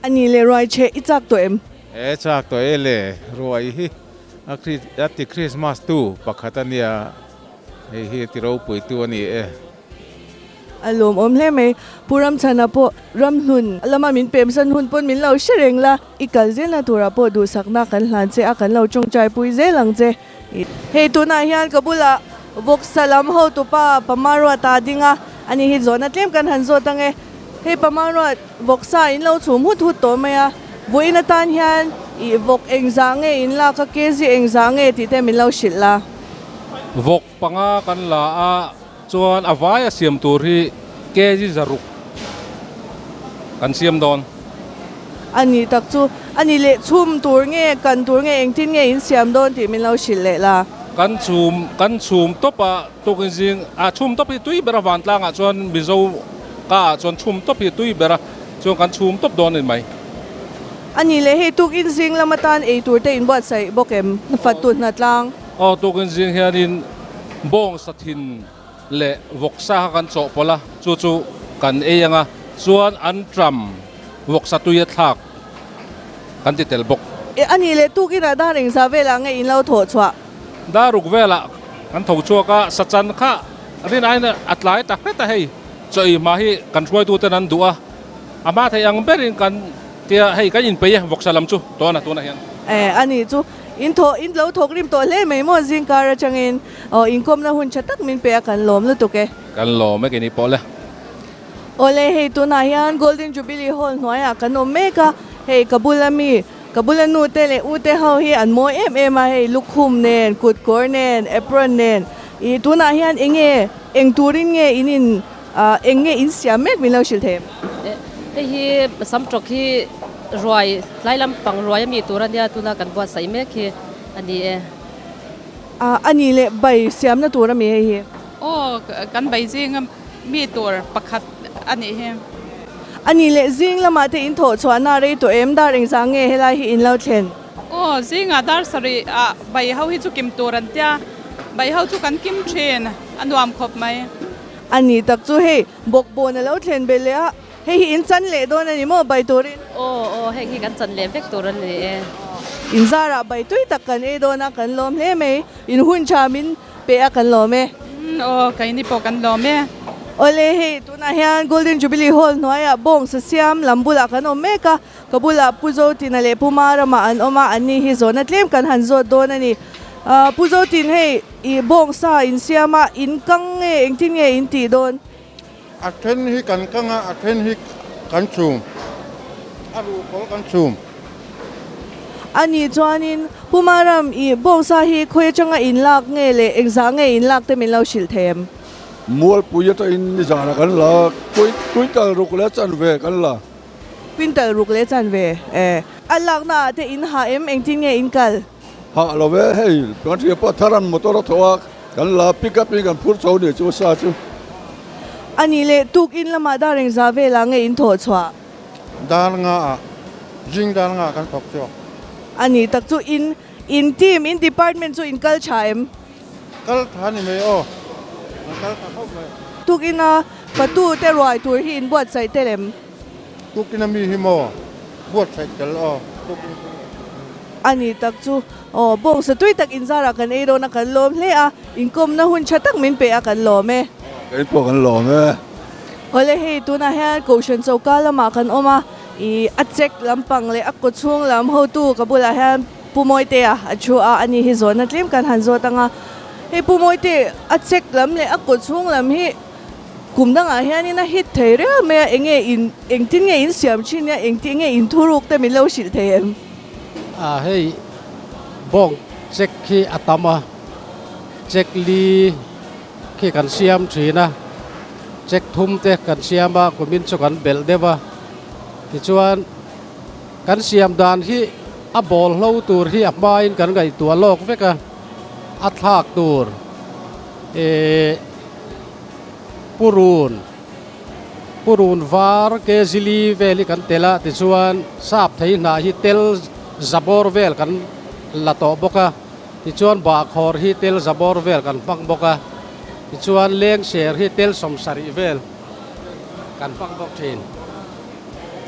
A ni le, ruai chhe i chak tawh em? E chak tawh e le, ruai hi. A a ti Christmas tu pakhat a nia, hei hi ti ropui tu a ni e. A lawmawm hle mai. Pu Ramchhana pawh ramhlun lama min pemsan hun pawn min lo hre reng la, i kal zelna turah pawh duhsakna kan hlan che a, kan lo tawngtai pui zel ang che. Hei tunah hian ka bulah Vawksa lam hotupa Pamaruata a ding a, ani hi zawhna tlem kan han zawt ang e. Hei Pamaruat, Vawksa in lo chhum hut hut tawh mai a, vawiin atan hian ih vawk engzah nge in lak a, kg engzah nge tih te min lo hrilh la. Vawk panga kan la a, chuan a vai a siam tur hi kg zaruk kan siam dawn. A nih tak chu, a nih leh chhum tur nge, kan tur nge, engtin nge in siam dawn tih min lo hrilh leh la. Kan chhum, kan chhum tawp a, Tukin zing a chhum tawp hi tui ber a vantlangah chuan Mizo ka ah chuan chhum tawp hi tui ber a chuan kan chhum tawp dawn a ni mai. A nih leh hei tukin zing lam atan ei tur te inbuatsaih bawk em? Fatu hnatlang. Aw tukin zing hianin bawng sathin leh vawksa kha kan chawhpawlh a chu chu kan ei ang a chuan an tram vawksa tui a thlak kan ti tel bawk. A nih leh tukinah dar engzah velah nge in lo thawh chhuah? Daruk velah kan tho chhuak a, sachan kha rin aiin a tlai ta hret a hei, chaw ei hma hi kan hruaituten an duh a, a hma theih ang berin kan tia hei kan inpeih e vawksa lam chu tawna tunah hian. E a nih chu, in thawh in lo thawk rim tawh hle mai maw zingkar atangin aw inkawmna hun tha tak min pe a kan lawm lutuk e. Kan lawm e keini pawh le. Awle hei tunah hian Golden Jubilee Hall hnuaiah kan awm mek a, hei ka bula mi Ka bula nu te leh u te ho hi an mawi em em a, hei lukhum nen, kut kawr nen, apron nen. Ih tunah hian eng nge, eng turin nge in in ah eng nge in siam mek min lo hrilh thei em? Hei hi samtawk hi ruai tlai lampang ruai a mi tur a nia tuna kan buatsaih mek hi a ni e. Ah a nih leh bai siamna tur a mi hei hi? Aw kan bai zinga mi tur pakhat a nih hi. A nih leh zing lamah te in thawh chhuahna a rei tawh em? Dar engzah nge helai hi in lo thlen? Aw, zingah dar sarih ah bai ho hi chu kim tur an tia, bai ho chu kan kim thin, a nuam khawp mai. A nih tak chu hei bawkbawn a lo thlen belh leh a, hei hi in chan leh dawn a ni maw bai turin? Aw, aw, heng hi kan chan leh vek tur a ni e. In zarah bai tui tak kan ei dawn a, kan lawm hle mai. In hun tha min Pe a kan lawm e. Aw, keini pawh kan lawm e. Awle, hei tunah hian Golden Jubilee Hall hnuaiah bawng sa siam lam bulah kan awm mek a, ka bulah Pu Zotina leh Pu Marama an awm a, anni hi zawhna tlem kan han zawt dawn a ni. Pu Zotin, hei i bawng sa in siam a, in kang nge engtin nge in tih dawn? A then hi kan kang a, a then hi kan chhum. A ruhkawl kan chhum. A nih chuanin Pu Maram, i bawngsa hi khawi atanga in lak nge leh engzah nge in lak te min lo hrilh thei em? Mualpui atangin nizanah kan la, quintal ruk leh chanve kan la. Quintal ruk leh chanve e. A lakna ah te in hah em? Engtin nge in kal? Hah lo ve, hei kan hria pawh tharan motor a thaw a, kan la pick up in kan phur chho nih chu sa chu. A nih leh tuk in lamah dar engzah velah nge in thawh chhuah? Dar nga ah, zing dar nga ah kan thawk chhuak. A nih tak chu in in team, in department chu in kal tha em? Kal tha ni mai aw, an kal tha khawp mai. Tuk ina Fatu te ruai tur hi in buatsaih tel em? Tukin a mi hi maw buatsaih tel aw tukin chu. A ni tak chu aw bawngsa tui tak inzarah kan ei dawn a kan lawm hle a, inkawmna hun tha tak min pe a kan lawm e. Kei pawh kan lawm e. Awle hei tunah hian Kohhran choka lamah kan awm a, ih a check lampang leh a kawchhung lam hotu ka bulah hian Pu Mawitea a thu a, ani hi zawhna tlem kan han zawt ang a. Hei Pu Mawite a check lam leh a kawchhung lam hi kum dangah hianin a hit thei reuh mai a, enge in engtin nge in siam thin nia, engtin nge in thuruk te min lo hrilh thei em? A hei bawng check hi a tam a, check li khi kan siam thin a, check thum te kan siam a, kumin chu kan belh deuh a, tichuan kan siam dan hi a bawl hlo tur hi a hmain kan ngaihtuah lawk vek a, a thlak tur eh purun purun var kezili vel hi kan tel a tichuan sap thei hnah hi tel zabawr vel kan la tawh bawk a tichuan bahkhawr hi tel zabawr vel kan hmang bawk a tichuan lengser hi tel sawmsarih vel kan hmang bawk thin.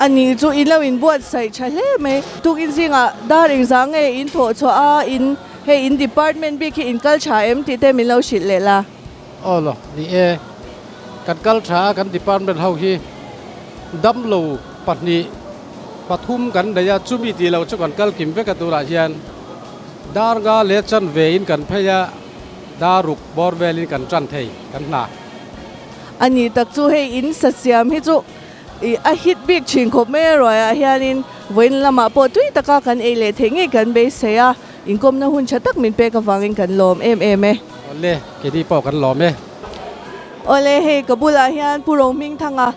A ni chu in lo inbuatsaih tha hle mai. Tukin zingah dar engzah nge in thawh chhuah a in hei in department bik hi in kal tha em tih te min lo hrilh leh la. Aw lo, ni e. Kan kal tha a kan department ho hi damlo pahnih pathum kan nei a chumi tih loh chu kan kal kim vek a tunah hian dar nga leh chanve in kan phei a dar ruk bawr velin kan tan thei kan hna. A ni tak chu hei in sa siam hi chu Ih a hit bik thin khawp mai a ruaiah hianin vawiin lamah pawh tui taka kan ei leh theih ngei kan beisei a, inkawmna hun tha tak min pek avangin kan lawm em em e. Awle, keini pawh kan lawm e. Awle, hei ka bulah hian Pu Rohmingthanga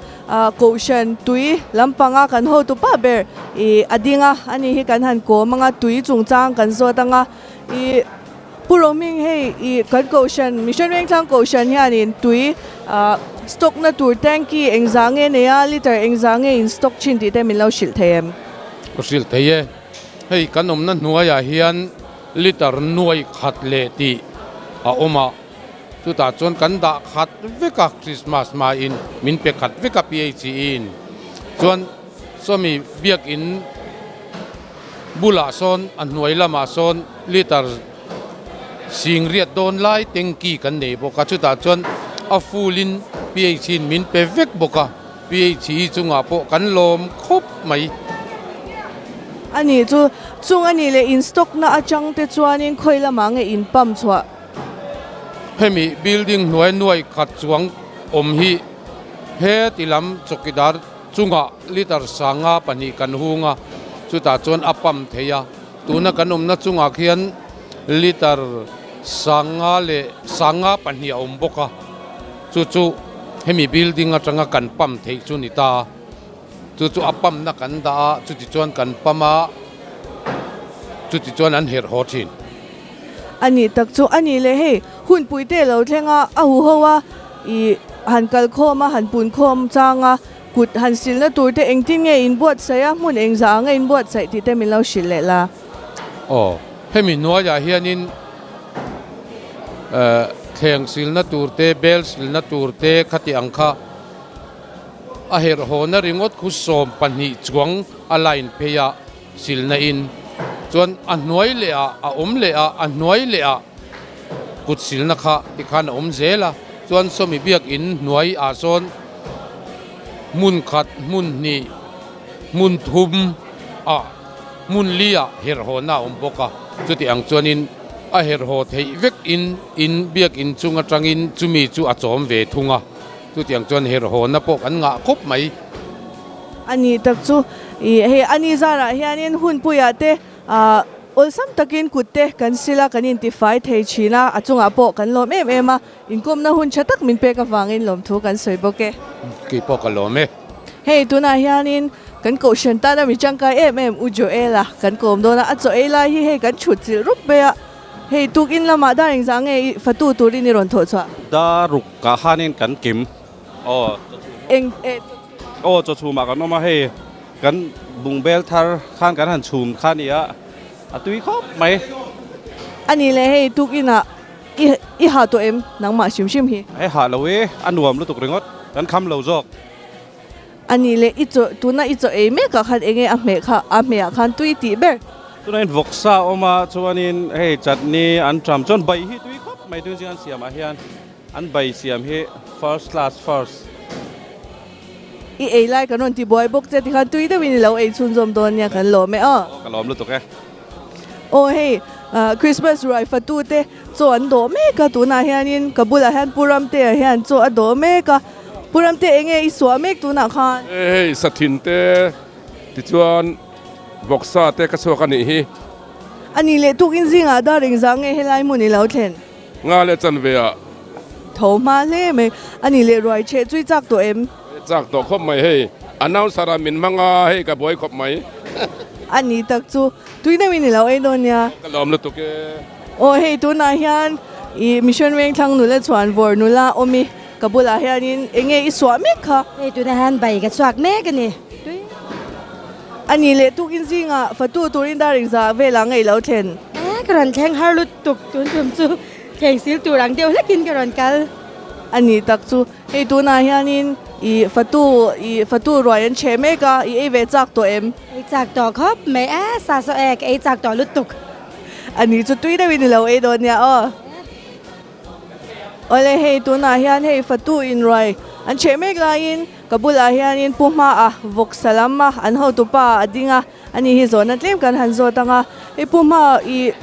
Kohhran tui lampanga kan hotu pa ber ih a ding a, ani hi kan han kawm anga tui chungchang kan zawt anga ih Pu Rohming hei ih kan kohhran Mission Vengthlang kohhran hianin tui ah stock na tur tanky engzah nge nei a liter engzah nge in stock thin tih te min lo hrilh thei em? Ka hrilh thei e, hei kan awmna hnuaiah hian liter nuai khat leh tih a awm a, chutah chuan kan dah khat vek a Christmas hmain min pe khat vek a PHE in chuan sawmi biakin Bulah sawn a hnuai lamah sawn liter sing riat dawn lai tanky kan nei bawk a, chutah chuan a full in pH in min pe vek bawk a, pH hi chungah pawh kan lawm khawp mai. A nih chu, chung a nih leh in stock na atang te chuanin khawi lamah nge in pump chhuah? Hemi building hnuai nuai khat chuang awm hi heti lam chawkidar Chungah liter sanga pahnih kan hung a, chutah chuan a pump thei a. Tuna kan awmna chungah khian liter sanga leh sanga pahnih a awm bawk a, chu chu hemi building atanga kan pump theih chu ni ta a. Chu chu a pump na kan dah a, chuti chuan kan pump a, chuti chuan an herh haw thin. A nih tak chu a nih leh hei hunpui te lo thleng a, a huho a ih han kal khawm a, han pun khawm chang a, kut han silna tur te engtin nge in buatsaih a, hmun engzah ang a in buatsaih tih te min lo hrilh leh la. Aw, hemi hnuaiah hianin eh thleng silna tur te, bel silna tur te khati ang kha a herh hawna ringawt khu 12 chuang a line phei a, Silna in chuan a hnuai leh ah a awm leh a, a hnuai leh ah kut silna kha tikhan a awm zel a, chuan sawmi biak in hnuai ah sawn hmun khat, hmun hnih, hmun thum ah hmun li ah herhawhna a awm bawk a, chuti ang chuanin a herhawh theih vek in in biak in chung atangin chumi chu a chawm ve thung a, chuti ang chuan herhawhna pawh kan ngah khawp mai. A nih tak chu ih hei a ni zarah hianin hunpuiah te ah awlsam takin kut te kan sil a kan intifai thei thin a, a chungah pawh kan lawm em em a, inkawmna hun tha tak min pek avangin lawmthu kan sawi bawk e. Kei pawh ka lawm e. Hei tunah hianin kan kohhran tana mi tangkai em em U Joel-a kan kawm dawn a, a chaw ei lai hi hei kan thut chilh rup mai a, hei tukin lamah dar engzah nge i fatu turin i rawn thawh chhuah? Dar ruk kah khanin kan kim. Aw. Eng e. Aw chaw chhumah kan awm a, hei kan bungbel thar khan kan han chhum kha a ni a, a tui khawp mai. A nih leh hei tukinah i i hah tawh em nangmah hrim hrim hi? Hei hah lo e, a nuam lutuk ringawt. Kan kham lo zawk. A nih leh i chaw, tuna i chaw ei mekah khan enge a hmeh kha, a hmehah khan tui tih ber. Tunah hian vawksa a awm a, chuanin hei chutney an ṭam chuan bai hi tui khawp mai tun zinga an siamah hian an bai siam hi first class first. I ei lai kan rawn ti buai bawk che tikhan tui deuhin i lo ei chhunzawm dawn nia kan lawm e aw. Aw ka lawm lutuk e. Aw hei Christmas ruai fatu te chaw an dawh mek a tunah hianin ka bulah hian Pu Ramtea hian chaw a dawh mek a Pu Ramte enge i suah mek tunah khan? E hei sathin te tichuan vawksa te ka chhuak a nih hi. A nih leh tukin zingah dar engzah nge helai hmun i lo thlen? Nga leh chanve ah. Tho hma hle mai. A nih leh ruai cheh chu i chak tawh em? Chak tawh khawp mai hei. Announcer ah min hmang a, hei ka buai khawp mai. A nih tak chu tui deuhin i lo ei dawn nia. Ka lawm lutuk e. Aw hei tunah hian i Mission Vengthlang nula chhuan vawr nula awm i ka bulah hianin enge i suah mek kha? Hei tunah hian bai ka chhuak mek a ni. Tui. A nih leh tukin zingah fatu turin dar engzah velah nge i lo thlen? Ka rawn thleng har lut tuk tun tum chu thleng sil tur ang deuh hlekin ka rawn kal. A nih tak chu hei tunah hianin i fatu i fatu ruai an chhe mek a, i ei ve chak tawh em? Ei chak tawh khawp mai e, sa saw e ka ei chak tawh lutuk. A nih chu tui deuhin i lo ei dawn nia aw. Awle hei tunah hian hei fatu inruai an chheh mek laiin ka bulah hianin Pu Hmaah vawksa lam a an hotu pa a ding a, ani hi zawhna tlem kan han zawt ang a. Hei Pu Hma i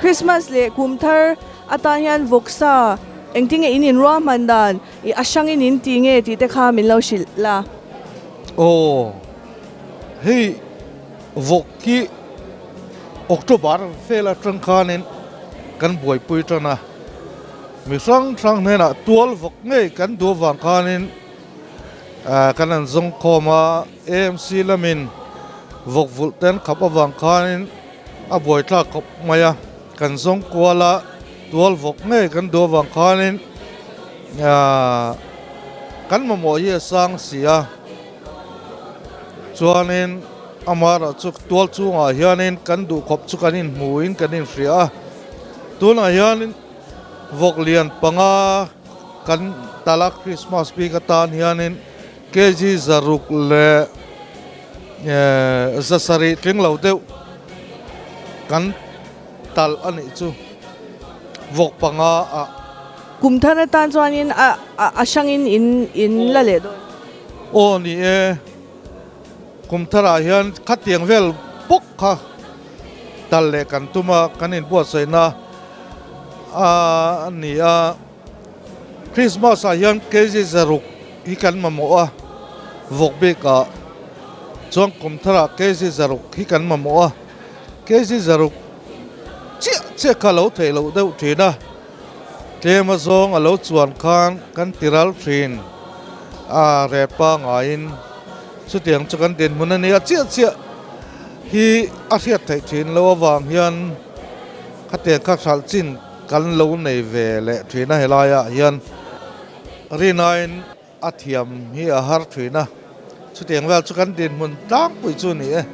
Christmas leh kum thar atan hian vawksa engtinge in inruahman dan i a hrangin in ti nge tih te kha min lo hrilh la. Aw hei vawk hi October vel atang khanin kan buaipui tan a, mi hrang hrang hnenah tual vawk ngei kan duh avang khanin kan han zawng khawm a, AMC lamin vawk vulh te an khap avang khanin a buaithlak khawp mai a, kan zawng kual a, tual vawk ngei kan duh avang khanin kan mamawh hi a sang si a. Chuanin amaherawh chu tual chungah hianin kan duh khawp chu kan inhmuin kan inhria a, tunah hianin vawk lian panga kan talh a Christmas bik atan hianin kg zaruk leh zasarih tling lo deuh kan talh a nih chu vawk panga ah. Kum thar atan chuanin a hrangin in la leh dawn. Aw ni e, kum tharah hian khatiang vel bawk kha tal leh kan tum a, kan inbuatsaihna a ni a. Christmas ah hian kg zaruk hi kan mamawh a, vawk bikah chuan kum tharah kg zaruk hi kan mamawh a, kg zaruk chiah chiah kha a lo theih loh deuh thin a. Tlem azawng a lo chuan khan kan ti ral thin a, rep pangaiin chutiang chu kan dinhmun a nia chiah chiah hi a hriat theih thin loh avang hian khatiang kha hralh chin kan lo nei ve leh thin a helaiah hian rinain a thiam hi a har thin a, chutiang vel chu kan dinhmun tlangpui chu a ni e.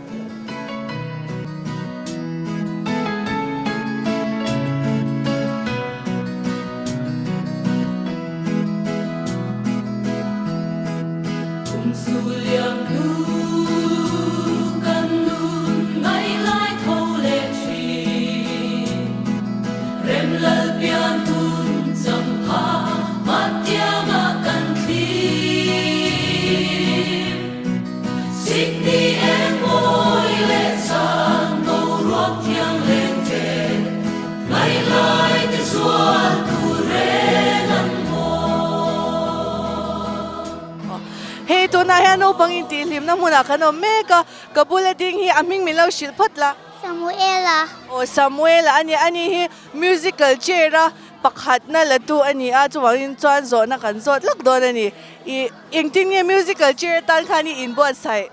Hei tunah hian naupang intihhlimna hmunah kan awm mek a, ka bula ding hi a hming min lo hrilh phawt la. Samuela. Aw Samuela a ni, ani hi musical chair a Pakhatna la tu a ni a, chuvangin chuan zawhna kan zawt lak dawn a ni. I engtin nge musical chair atan khan i inbuatsaih?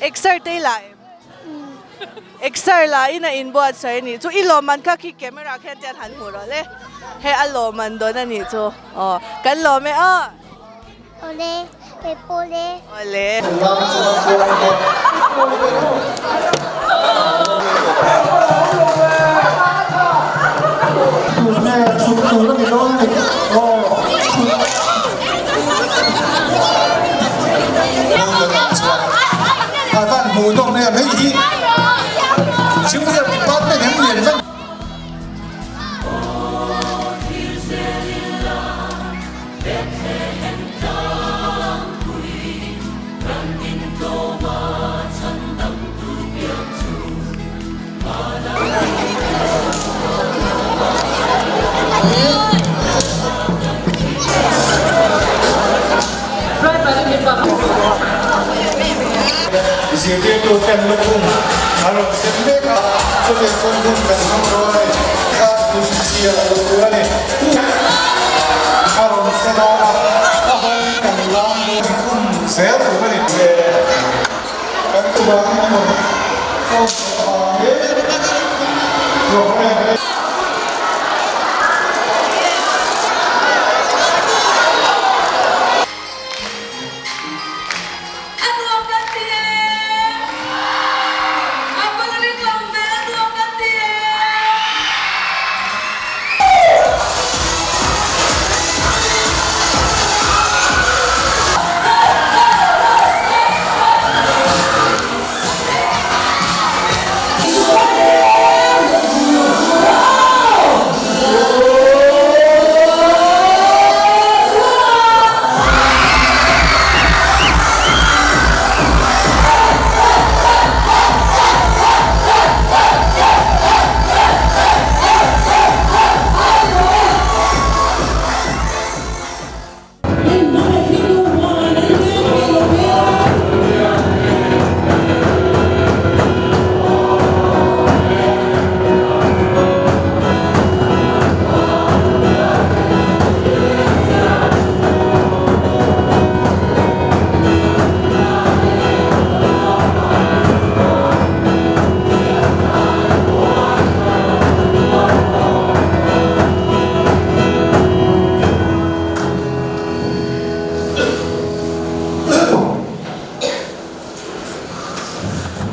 Exer te i la em? Exer la in a inbuatsaih a nih chu. I lawmman kha khi camera khian te an han hmuh rawh le. Hei a lawmman dawn a nih chu. Aw, kan lawm e aw. Awle, kei pawh le. Awle. Zirtirtuten lukhum an rawn sem mek a, chutiang chuan hun kan hmang dawn a ni. Kha inchhiar loh tur a ni. A rawn se dawn a, a hawngin kan lam dawn khum zel tur a ni. Kan tuvangin emaw phone vangin programme. A nuam kan ti em? A va ring lo ve, a nuam kan ti em?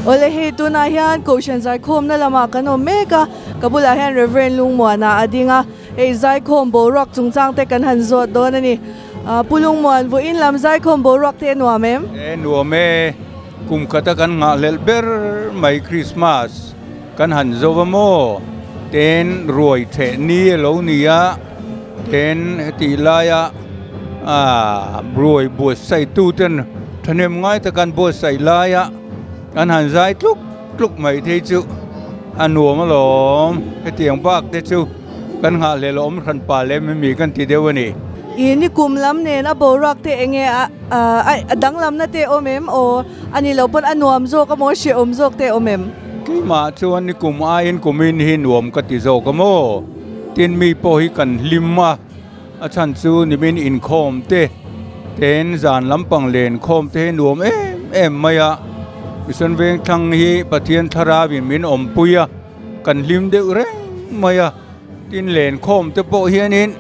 Awle hei tunah hian Kohhran zaikhawmna lamah kan awm mek a, ka bulah hian Reverend Lungmuana a ding a. Hei zaikhawm boruak chungchang te kan han zawt dawn a ni. Pu Lungmuan, vawiin lam zaikhawm boruak te a nuam em? E nuam e, kum khata kan nghahhlelh ber mai Krismas kan han zo va maw? Ten ruai theh ni a lo ni a, ten hetih laia ruai buatsaihtu ten thahnem ngai taka an buatsaih laia an han zai tluk tluk mai thei chu a nuam alawm hetiang bak te chu kan nghahhlelh awm hran pa lem emi kan ti deuh a ni. I nikum lam nen a boruak te enge a danglamna te awm em aw a ni lo pawn a nuam zawk a maw hrehawm zawk te awm em? Keimah chuan nikum aiin kumin hi nuam ka ti zawk a maw tin mi pawh hi kan hlim a a chhan chu nimin inkhawm te ten zan lampang len khawm te hi nuam em em mai a Mission Vengthlang hi Pathian thlarau in min awmpui a kan hlim deuh reng mai a tin len khawm te pawh hianin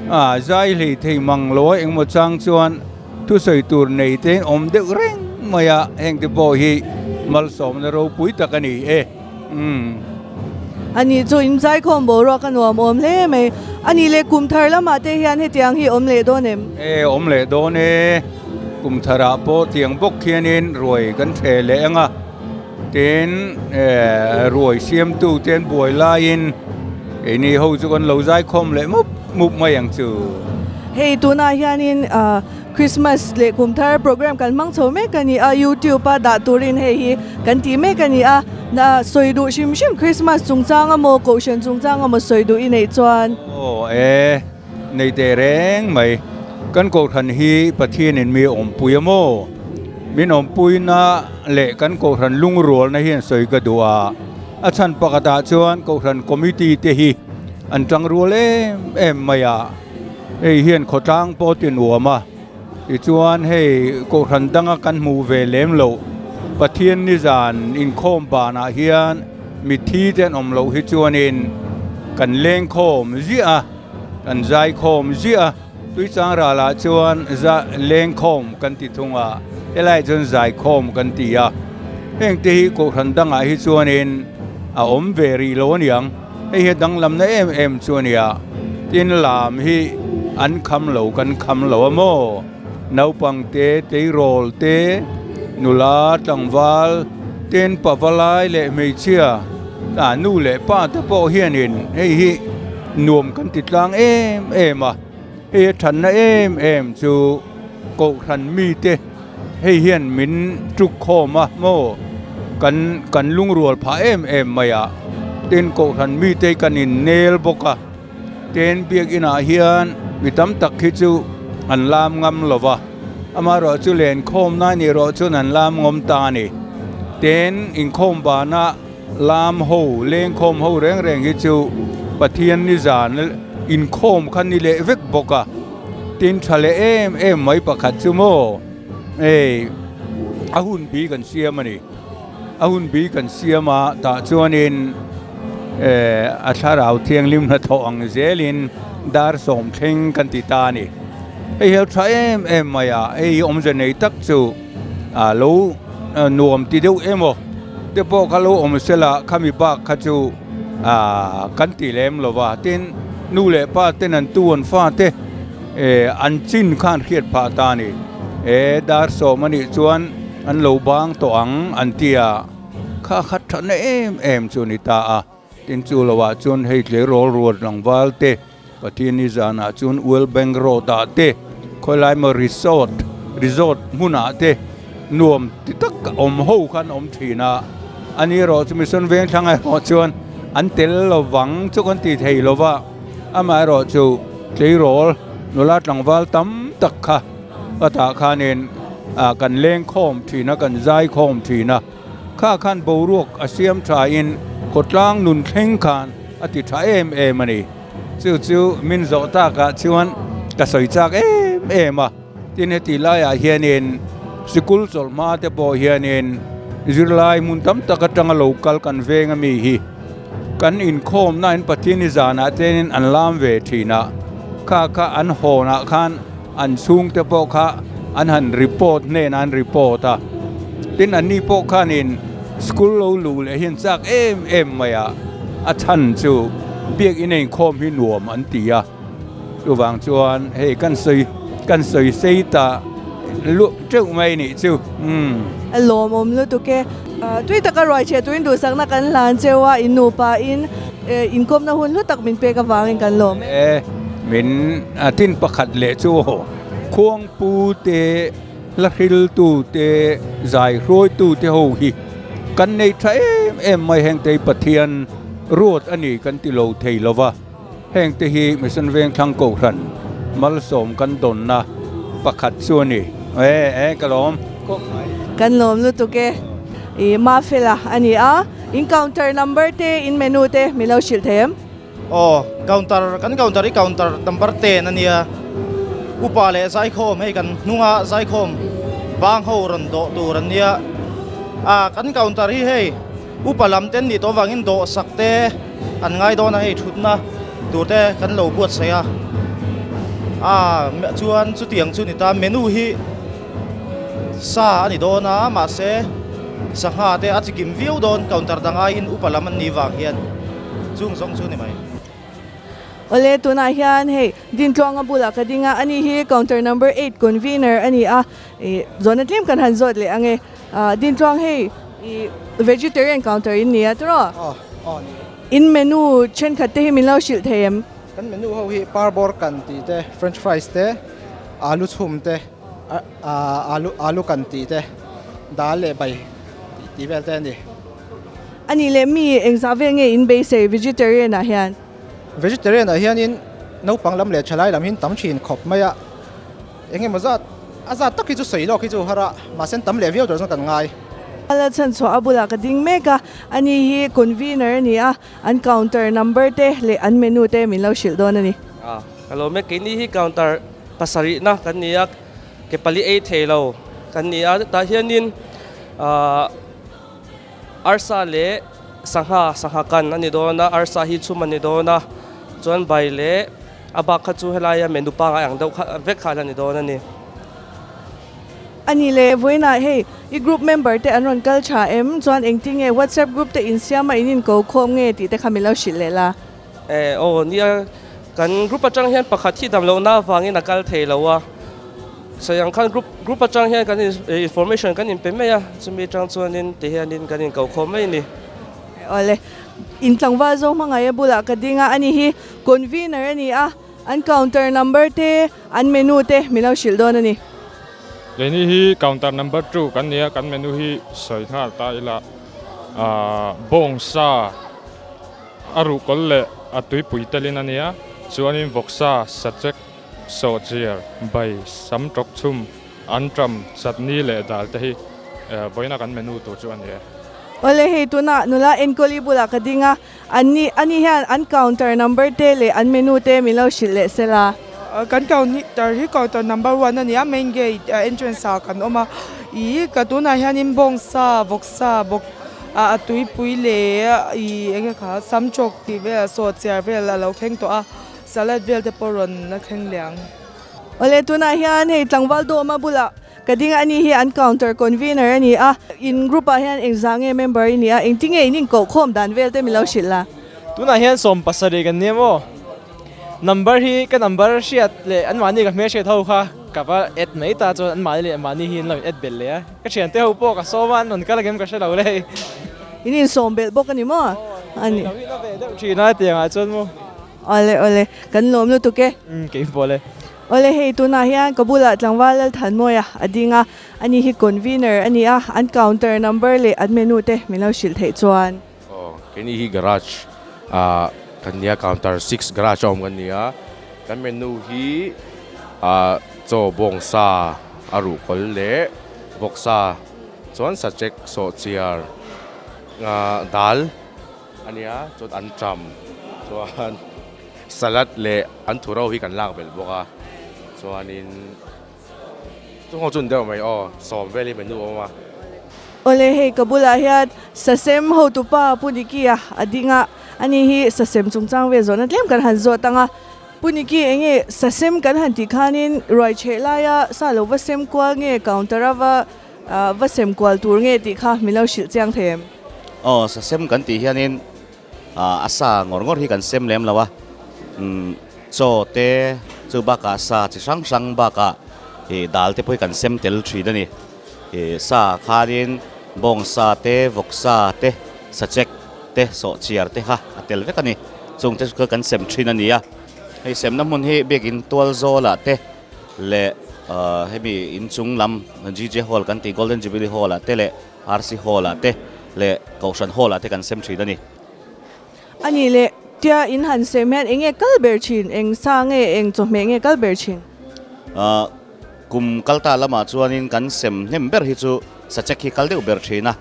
ah zai hlei thei mang lo a engmaw chang chuan thusawi tur nei te in awm deuh reng mai a heng te pawh hi malsawmna ropui tak a ni e umm. Ani chu in zaikhawm boruak a nuam awm hle mai. Ani leh kum thar lamah te hian hetiang hi awm leh dawn em? E awm leh dawn e. Kum tharah pawh tiang bawk hianin ruai kan ṭhe leh ang a. Tin ruai siamtu te an buai laiin keini ho chu kan lo zaikhawm leh mup mup mai ang chu. Hei tunah hianin Christmas leh kum thar program kan hmang chho mek a ni a, YouTube a dah turin hei hi kan tih mek a ni a, sawi duh hrim hrim Christmas chungchang emaw Kohhran chungchang emaw sawi duh i neih chuan. Aw e, nei teh reng mai. Kan Kohhran hi Pathianin mi awmpui a maw? Min awmpuina leh kan Kohhran lungrualna hian sawi ka duh a, a chhan pakhatah chuan Kohhran Committee te hi an tangrual em em mai a. Hei hian khawtlang pawh ti nuam a, tichuan hei kohhran danga kan hmuh ve lem loh Pathian nizan inkhawm banah hian mitthi te an awm loh hi chuanin kan lengkhawm ziah a, kan zaikhawm ziah a, Tuichang ralah chuan za lengkhawm kan ti thung a, helaiah chuan zaikhawm kan ti a, hengte hi kohhran dangah hi chuanin a awm ve rih lo aniang. Hei hi a danglamna em em chu a nia, tin lam hi an kham lo kan kham lo a maw? Naupang te, tleirawl te, nula, tlangval, tin pavalai leh hmeichhia, ah nu leh pa te pawh hianin hei hi nuam kan ti tlang em em a, hei a thatna em em chu Kohhran mite hei hian min tuk khawm a maw kan kan lungrual phah em em mai a tin Kohhran mite kan innel bawk a tin biakinah hian mi tam tak hi chu an lam ngam lo va amaherawhchu lenkhawmna a nih erawh chuan an lam ngawm ta a ni. Tin, inkhawm bana lam ho, lengkhawm ho reng reng hi chu Pathian ni zan inkhawm kha ni leh vek bawk a. Tin, tha leh em em mai pakhat chu maw hei a hun bi kan siam a ni. A hun bi kan siam a, tah chuanin a thlarau thianghlim hnathawh ang zelin dar sawm thleng kan ti ta a ni. Hei hi a tha em em mai a, hei hi awmze nei tak chu a lo nuam ti deuh emaw te pawh kha lo awm sela khami bak kha chu kan ti lem lo va. Tin, nu leh pa ten an tu an fa te an chin khan hriat phah ta a ni. E dar sawm a nih chuan an lo bang tawh ang an ti a, kha khat thatna em em chu a ni ta a. Tin chu lovah chuan hei tleirawl ruat tlangval te Pathian ni zanah chuan World Bank Road ah te khawilai maw resort resort hmunah te nuam ti tak awm ho khan awm thin a, ani erawh chu Mission Vengthlang erawh chuan an tel lovang chu kan ti thei lova, amaherawh chu tleirawl nula tlangval tam tak kha ka tah khanin ah kan leng khawm thin a kan zai khawm thin a. Kha khan boruak a siam thain khawtlang nun thleng khan a ti tha em em a ni. Chu chu min zawh takah chuan ka sawi chak em em a. Tin heti laiah hianin sikul chawlh hma te pawh hianin zirlai hmun tam tak atanga lo kal kan veng a mi hi kan inkhawmna in Pathian i zanah tenin an lam ve thin a. Kha kha an hawnah khan An chhungte pawh kha an han report hnenah an report a, tin anni pawh khanin school lo luh leh hian chak em em mai a, a chhan chu biakinn a inkhawm hi nuam an ti a, chuvang chuan hei kan sawi kan sawi sei ta luah teuh mai nih chu umm. A lawmawm lutuk e. Tui taka ruai chhe turin duhsakna kan hlan cheu a, in nupa in inkawmna hun hlu tak min pek avangin kan lawm e. Min tin pakhat leh chu Khuangpu te, Hlahriltu te, Zaihruaitu te ho hi kan nei tha em em mai hengte hi Pathian ruat a ni kan ti lo thei lo va, hengte hi Mission Vengthlang Kohhran malsawm kan dawnna pakhat chu a ni. E e ka lawm khawp mai. Kan lawm lutuk e. I Mafela a ni a, in counter number te, in menu te min lo hrilh thei em? Aw, counter, kan counter hi counter number 10 a nia. Upa leh zaikhawm hei kan hnunga zaikhawm bang ho rawn dawh tur an nia. Ah, kan counter hi hei upa lam te an nih tawh avangin dawhsak te an ngai dawn a hei thutna tur te kan lo buatsaih a. Ah, chuan chutiang chu ni ta menu hi sa a ni dawn a mahse sangha te a chikim viau dawn counter dang aiin upa lam an nih vang hian. Chung zawng chu ni mai. Awle tunah hian hei Dintluanga bulah ka ding a, ani hi counter number eight convener a ni a, ih zawhna tlem kan han zawt leh ang e. Ah Dintluang hei ih vegetarian counter in ni a tiraw? Aw aw ni. In menu thenkhat te hi min lo hrilh thei em? Kan menu ho hi parbawr kan tih te, french fries te, alu chhum te, ah alu alu kan tih te, dal leh bai tih vel te a ni. A nih leh mi engzah vel nge in beisei vegetarian ah hian? Vegetarian ah hianin naupang lam leh thalai lam hi tam thin khawp mai a, eng emaw zat a zat tak hi chu sawi lawk hi chu har a, mahse tam leh viau tur chuan kan ngai. La chhan chhuah a bulah ka ding mek a, ani hi convener a ni a, an counter number te leh an menu te min lo hrilh dawn a ni. A, ka lo mek keini hi counter pasarihna kan ni a, ke pali ei thei lo kan ni a, tah hianin ahh. Arsa leh sangha, sangha kan a ni dawn a, arsa hi chhum a ni dawn a, chuan bai leh a bak kha chu helaia menu pangai ang deuh kha vek kha a ni dawn a ni. A ni le, vawiinah hei i group member te an rawn kal tha em? Chuan engtin nge WhatsApp group te insiam a in inko khawm nge tih te kha min lo hrilh leh la. Eh aw nia kan group atang hian pakhat hi dam lohna avangin a kal thei lo a, sawi ang khan group group atang hian kan information kan inpe mai a, chumi atang chuanin ti hianin kan inko khawm mai a ni. Awle in tlangval zo hmangaih a bulah ka ding a, ani hi convener a ni a, an counter number te an menu te min lo hrilh dawn a ni. Keini hi counter number 2 kan ni a, kan menu hi sawi nghal ta ila ah bawngsa. A ruhkawl leh a tuipui telin a nia, chuanin vawksa, sachek, sawhchiar, bai, sam tawk chhum, anṭam, chutney leh dal te hi Vawiina kan menu tur chu a ni e. Awle hei tunah nula enkawli bulah ka ding a, an ni ani hian an counter number te leh an menu te min lo hrilh leh sela. Kan counter hi counter number one a ni a, main gate entrance ah kan awm a, ih ka tunah hianin bawngsa, vawksa, bawk a tuipui leh ih eng nge kha samchawk tih vel sawhchiar vel a lo thleng tawh a, salad vel te pawh rawn la thleng leh ang. Awle tunah hian hei tlangval dawma bulah Ka ding a ni hi an counter convener a ni a, in group ah hian engzah nge member i ni a, engtin nge in inkoh khawm dan vel te min lo hrilh la? Tunah hian 70 kan ni maw? Number hi ka number hriat leh anmahni ka hmelhriat ho kha ka va add mai ta chuan anmahni leh mahni hi an lo in add belh leh a, ka thiante ho pawh ka sawm a an rawn kal a kem ka hre lo le hei. In insawm belh bawk a ni maw? A ni. Lo in a ve deuh thin a tiang ah chuan maw? Awle awle, kan lawm lutuk e. Umm keipawh le. Awle hei tunah hian ka bulah tlangval Lalthanmawia a ding a, ani hi convener a ni a, an counter number leh an menu te min lo hrilh theih chuan. Aw, keini hi garage ah kan nia, counter six garage a awm kan ni a, kan menu hi ah chaw bawngsa a ruhkawl leh vawksa chuan sachek sawhchiar ah dal A nia, chuan an ṭam chuan salad leh an thuro hi kan lak belh bawk a, chuanin chung ho chu an deuh mai aw, sawm vel hi menu a awm a. Awle hei ka bulah hian sasem hotupa Pu Nicky-a a ding a, ani hi sasem chungchang vel zawhna tlem kan han zawt ang a, Pu Nicky enge sasem kan han tih khanin ruai chheh laia sa lo va sem kual nge counter-a va va sem kual tur nge tih kha min lo hrilh chiang thei em? Aw, sa sem kan tih hianin a sa ngawr ngawr hi kan sem lem lo a, chaw te chu bakah sa chi hrang hrang bakah ih dal te pawh hi kan sem tel thin a ni. Ih sa khanin bawngsa te, vawksa te, sachek te, sawhchiar te kha a tel vek a ni. Chung te chu kan sem thin a ni a, hei semna hmun hi biakin tual zawlah te leh hemi inchung lam GJ Hall kan tih Golden Jubilee Hall ah te leh RC Hall ah te leh Kohhran Hall ah te kan sem thin a ni. A nih leh tia in han sem hian eng nge kal ber thin? Eng sa nge eng chawhmeh nge kal ber thin? Kum kal ta lamah chuanin kan sem hnem ber hi chu sachek hi kal deuh ber thin a,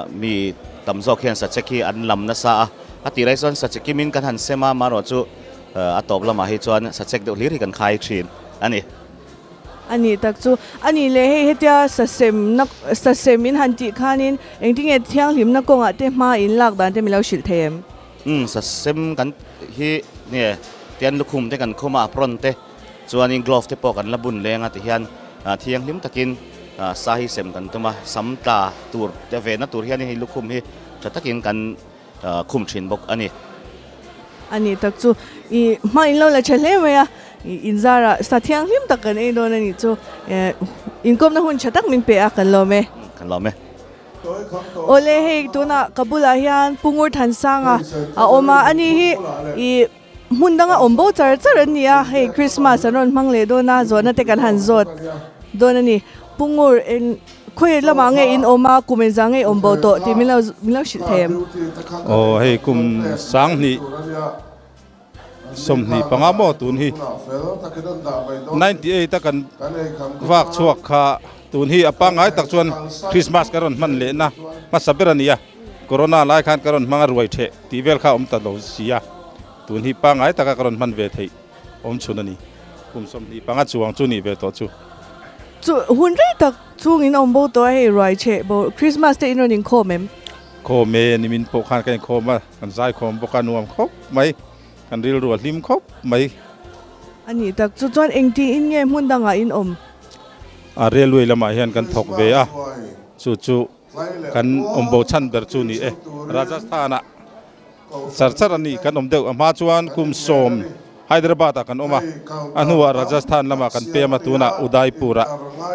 mi tam zawk hian sachek hi an lam nasa a, a tih lai chuan sachek kimin kan han sem a, amaherawh chu a tawp lamah hi chuan sachek deuh hlir hi kan khai thin a ni. A nih tak chu. A nih leh hei hetia sasem na sasem in han tih khanin engtinge thianghlimna kawngah te hma in lak dan te min lo hrilh thei em? Umm sasem kan hi nge tian lukhum te kan khum a apron te chuanin glove te pawh kan la bun leng a tihian thianghlim takin sa hi sem kan tum a, sam tla tur te venna tur hian hei lukhum hi tha takin kan khum thin bawk a ni. A nih tak chu i hma in lo la tha hle mai a, i inzarah sa thianghlim tak kan ei dawn a nih chu. Inkawmna hun tha tak min pe a, kan lawm e. Kan lawm e. Awle hei tunah ka bulah hian Pu Ngurthansanga a awm a, ani hi i hmun danga awm bo char char an ni a, hei Christmas an rawn hmang leh dawn a, zawhna te kan han zawt dawn a ni. Pu Ngur eng khawi lamah nge in awm a, kum engzah nge awm bo tawh tih min lo min lo hrilh thei em? Aw hei kum 20 25 maw tun hi 98 a kan vak chhuak kha tun hi a pangngai tak chuan Christmas ka rawn hman lehna hmasa ber a ni a. Corona lai khan ka rawn hmang a ruai theh tih vel kha a awm ta lo si a, tun hi pangngai taka ka rawn hman ve theih awm chhun a ni. Kum 25 chuang chu nih ve tawh chu. Chu hun rei tak chungin a awm bo tawh a, hei ruai cheh bo Christmas te in rawn inkhawm em? Khawm e, nimin pawh khan ka inkhawm a, kan zaikhawm bawk a, nuam khawp mai, kan rilru a hlim khawp mai. A nih tak chu chuan engtiin nge hmun dangah in awm? A railway lamah hian kan thawk ve a, chu chu. Kan awm bo chhan ber chu ni e. Rajasthan-ah char char a ni kan awm deuh. A hma chuan kum sawm Hyderabad-ah kan awm a, a hnuah Rajasthan lamah kan pem a, tunah Udaipur-ah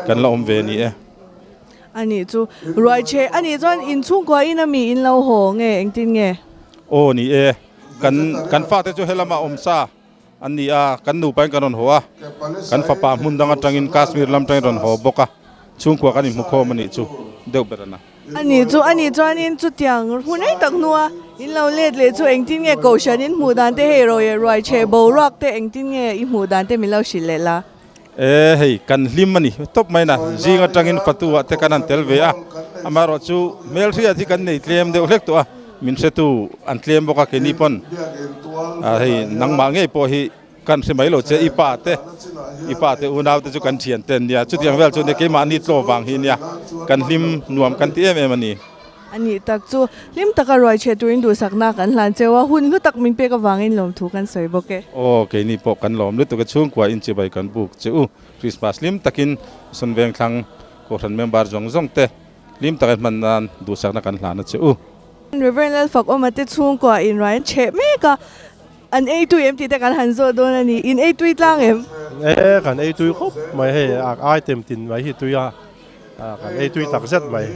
kan la awm ve ni e. A nih chu ruai chhe a nih chuan inchhungkua in ami in lo haw nge engtin nge? Aw ni e, kan kan fate chu helamah awm sa an ni a, kan nupain kan rawn haw a, kan fapa hmun dang atangin Kashmir lam atangin rawn haw bawk a, chhungkua kan inhmu khawm a nih chu deuh ber a na. A nih chu, a nih chuanin chutiang hun rei tak hnua in lo let leh chu engtin nge Kohhran in hmuh dan te hei ruai chhe boruak te engtin nge i hmuh dan te min lo hrilh leh la? E hei kan hlim a ni tawp mai na, zing atangin fatu ah te kan han tel ve a, amaherawh chu hmelhriat hi kan nei tlem deuh hlek tawh a, min hretu an tlem bawk a keini pawn hei nangmah ngei pawh hi kan hre mai lo che, i pa te i pa te unau te chu kan thian te an nia, chutiang vel chu nia keimahni tlaw vang hi nia kan hlim nuam kan ti em em a ni. A nih tak chu hlim taka ruai chhe turin duhsakna kan hlan cheu a, hun hlu tak min pek avangin lawmthu kan sawi bawk e. Aw, keini pawh kan lawm lutuk e, chhungkua inchibai kan buk che u. Christmas hlim takin Sun Vengthlang Kohhran member zawng zawng te hlim taka hman nan duhsakna kan hlan a che u. Rev. Lalfakawma te chhungkua in ruai an chheh mek a, an ei tui em tih te kan han zawh dawn a ni. In ei tui tlang em? E, kan ei tui khawp mai hei, a item tin mai hi tui a. Kan ei tui tak zet mai.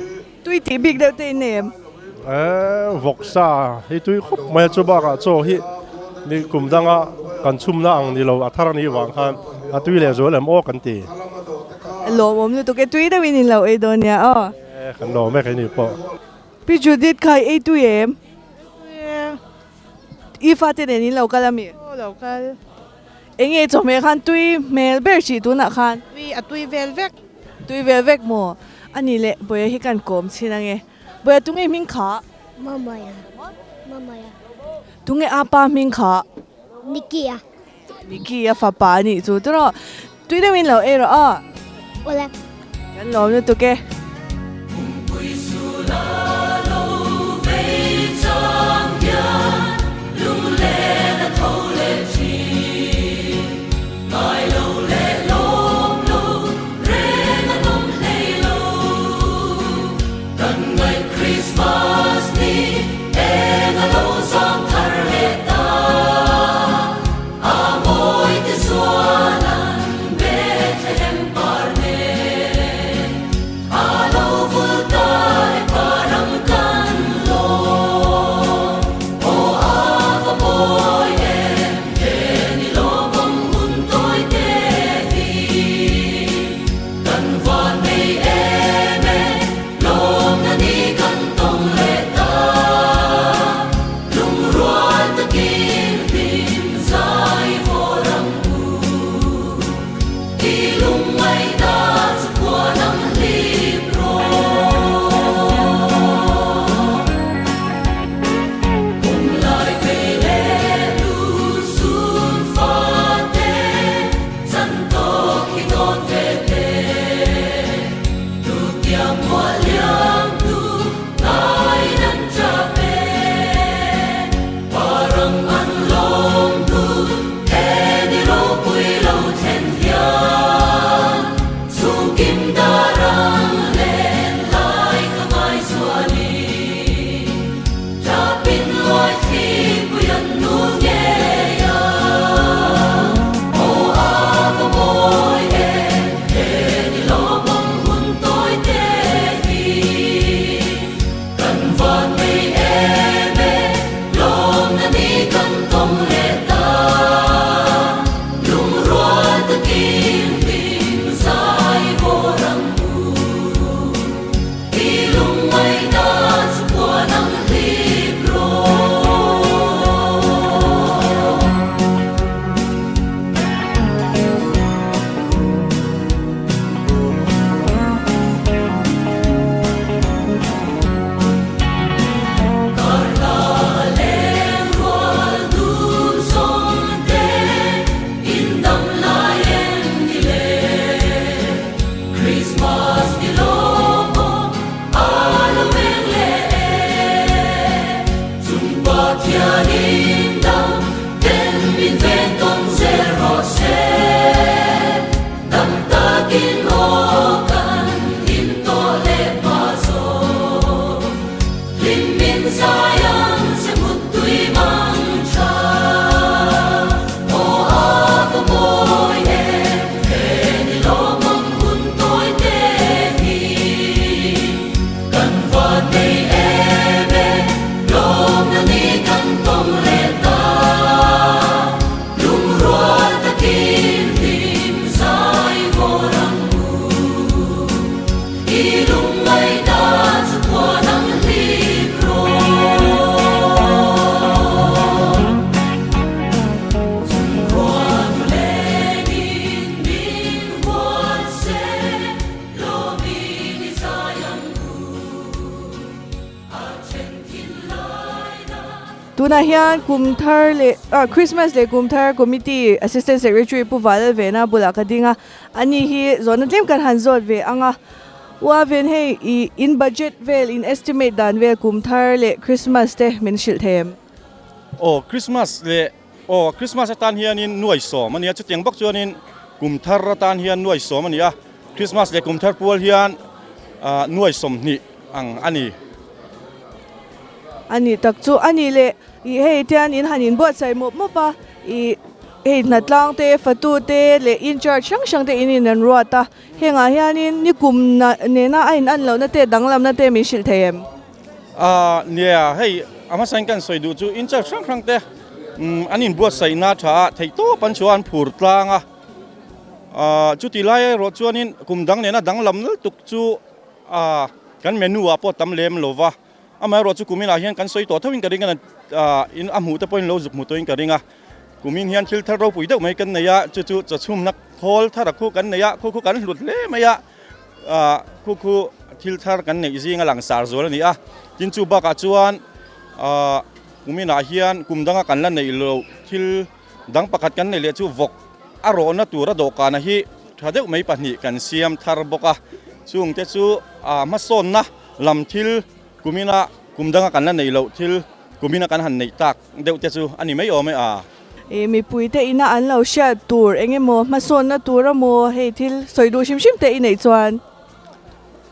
Tui tih bik deuh te in nei em? Vawksa hi tui khawp mai a, chu bakah chaw hi ni kum danga kan chhumna ang ni lo a thar a nih vang khan a tui leh zual em aw kan ti. Lawmawm lutuk e, tui deuhin in lo ei dawn nia aw. Kan lawm e keini pawh. Pi Judith kha i ei tui em? Tui e. I fate nen in lo kal ami? Aw lo kal. Enge chawhmeh khan tui hmel ber hrih tunah khan? Tui a tui vel vek. Tui vel vek maw? A nih leh Bawia hi kan kawm chhin ange. Bawia tunge hming kha? Mamaya. Mamaya. Tunge apa hming kha? Nicky a. Nicky a fapa a nih chu tawh. Tui deuhin lo ei rawh a. Awle. Kan lawm lutuk e. Tunah hian kum thar leh ah Christmas leh kum thar committee assistant secretary Pu Valalvena bulah ka ding a, ani hi zawhna tlem kan han zawt ve ang a. Ua ven hei ih in budget vel in estimate dan vel kum thar leh Christmas te min hrilh thei em? Aw Christmas leh aw Christmas atan hianin nuai sawm a nia chutiang bawk chuanin kum thar atan hian nuai sawm a ni a, Christmas leh kum thar pual hian ah nuai sawmhnih ang a ni. A nih tak chu a nih leh ih hei tian in han inbuatsaih mawp mawp a ih hei hnatlang te fatu te leh incharge hrang hrang te in in an ruat a. Hengah hianin nikum nena a in an lohna te danglamna te min hrilh thei em? Aaa nia, hei a hmasain kan sawi duh chu incharge hrang hrang te an inbuatsaihna tha a, theihtawp an chhuah a, an phur tlang a. Aaa chuti lai erawh chuanin kum dang nena danglam lutuk chu aaa kan menu ah pawh tam lem lo va, amaherawh chu kuminah hian kan sawi tawh thoin ka ring a, in a hmuh te pawhin lo zuk hmu tawhin ka ring a. Kumin hian thil thar ropui deuh mai kan nei a, chu chu chawchhumna khawl thar a khu kan nei a, khu khu kan hlut hle mai a, ah khu khu thil thar kan neih zinga langsar zual a ni a. Tin chu bakah chuan ah kuminah hian kum danga kan la neih loh thil dang pakhat kan neih leh chu vawk a rawhna tura dawhkana hi tha deuh mai pahnih kan siam thar bawk a, chungte chu ah hmasawnna lam thil kumina kum danga kan la neih loh thil kumina kan han neih tak. Deuh te chu a ni mai awm e a. I mipui te ina an lo hriat tur eng emaw hmasawnna tur emaw hei thil sawi duh hrim hrim te i neih chuan.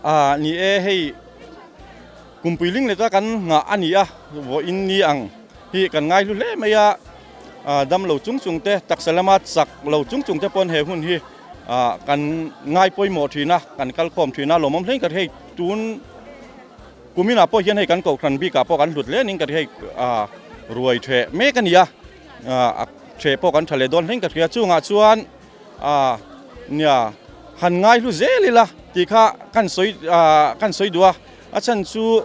A ni e, hei kumpui ling leta kan nghah a ni a, vawiin ni ang hi kan ngai hlu hle mai a, dam lo chung chung te, taksa lama chak lo chung chung te pawn he hun hi kan ngai pawimawh thin a, kan kal khawm thin a, lawmawm hlein ka ri hei tun. Kuminah pawh hian hei kan kohhran bikah pawh kan hlut hle ning ka ri hei ruai theh mek a ni a, a theh pawh kan tha leh dawn hlein ka hria chungah chuan nia han ngai hlu zel ila tih kha kan sawi kan sawi duh a, a chhan chu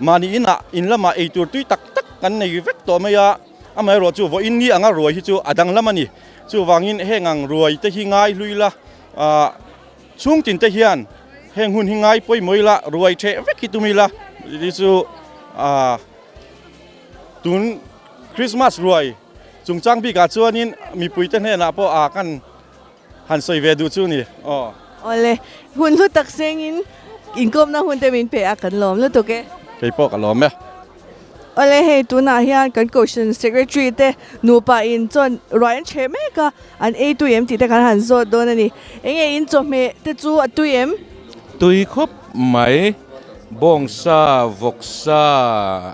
mahni inah in lamah ei tur tui tak tak kan nei vek tawh mai a, amaherawh chu vawiin ni anga ruai hi chu a danglam a ni, chuvangin heng ang ruai te hi ngai hlu ila Chhung tin te hian heng hun hi ngai pawimawh ila, ruai theh vek hi tum ila, ti chu tun Christmas ruai chungchang bikah chuanin mipuite hnenah pawh a kan han sawi ve duh chu ni aw. Awle, hun hlu tak sengin inkawmna hun te min pe a, kan lawm lutuk e. Kei pawh ka lawm e. Awle hei tunah hian kan Kohhran Secretary te nupa in chuan ruai an chhe mek a, an ei tui em tih te kan han zawt dawn a ni. Enge in chawhmeh te chu a tui em? Tui khawp mai, bawngsa, vawksa,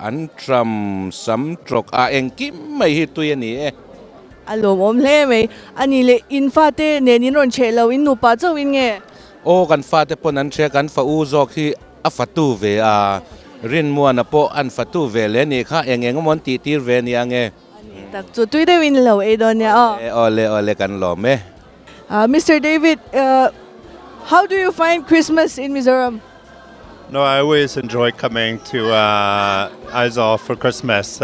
an tram, sam trawk a engkim mai hi tui a ni e. A lawmawm hle mai. A ni leh in fate nen in rawn chheh lo, in nupa chauhin nge? Aw kan fate pawn an hria, kan fa u zawk hi A fatu ve a, Rinmuana pawh an fatu ve leh nih kha eng eng emaw an tih tir ve nia nge? A nih tak chu tui deuhin lo ei dawn nia aw. Awle awle kan lawm e. Mister David, how do you find Christmas in Mizoram? No, I always enjoy coming to Aizawl for Christmas,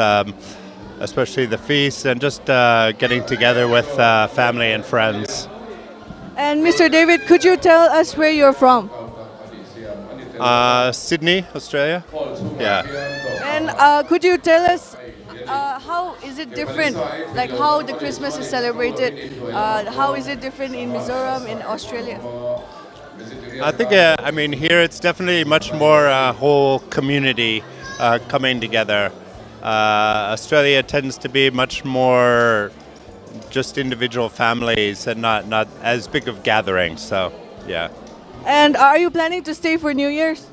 especially the feast and just getting together with family and friends. And Mister David, could you tell us where you're from? Uh, Sydney, Australia. Yeah. And uh, could you tell us uh, how is it different? Like how the Christmas is celebrated? Uh, how is it different in Mizoram, in Australia? I think, uh, I mean, here it's definitely much more uh, whole community uh, coming together. Uh, Australia tends to be much more just individual families and not, not as big of gatherings. So, yeah. And are you planning to stay for New Year's?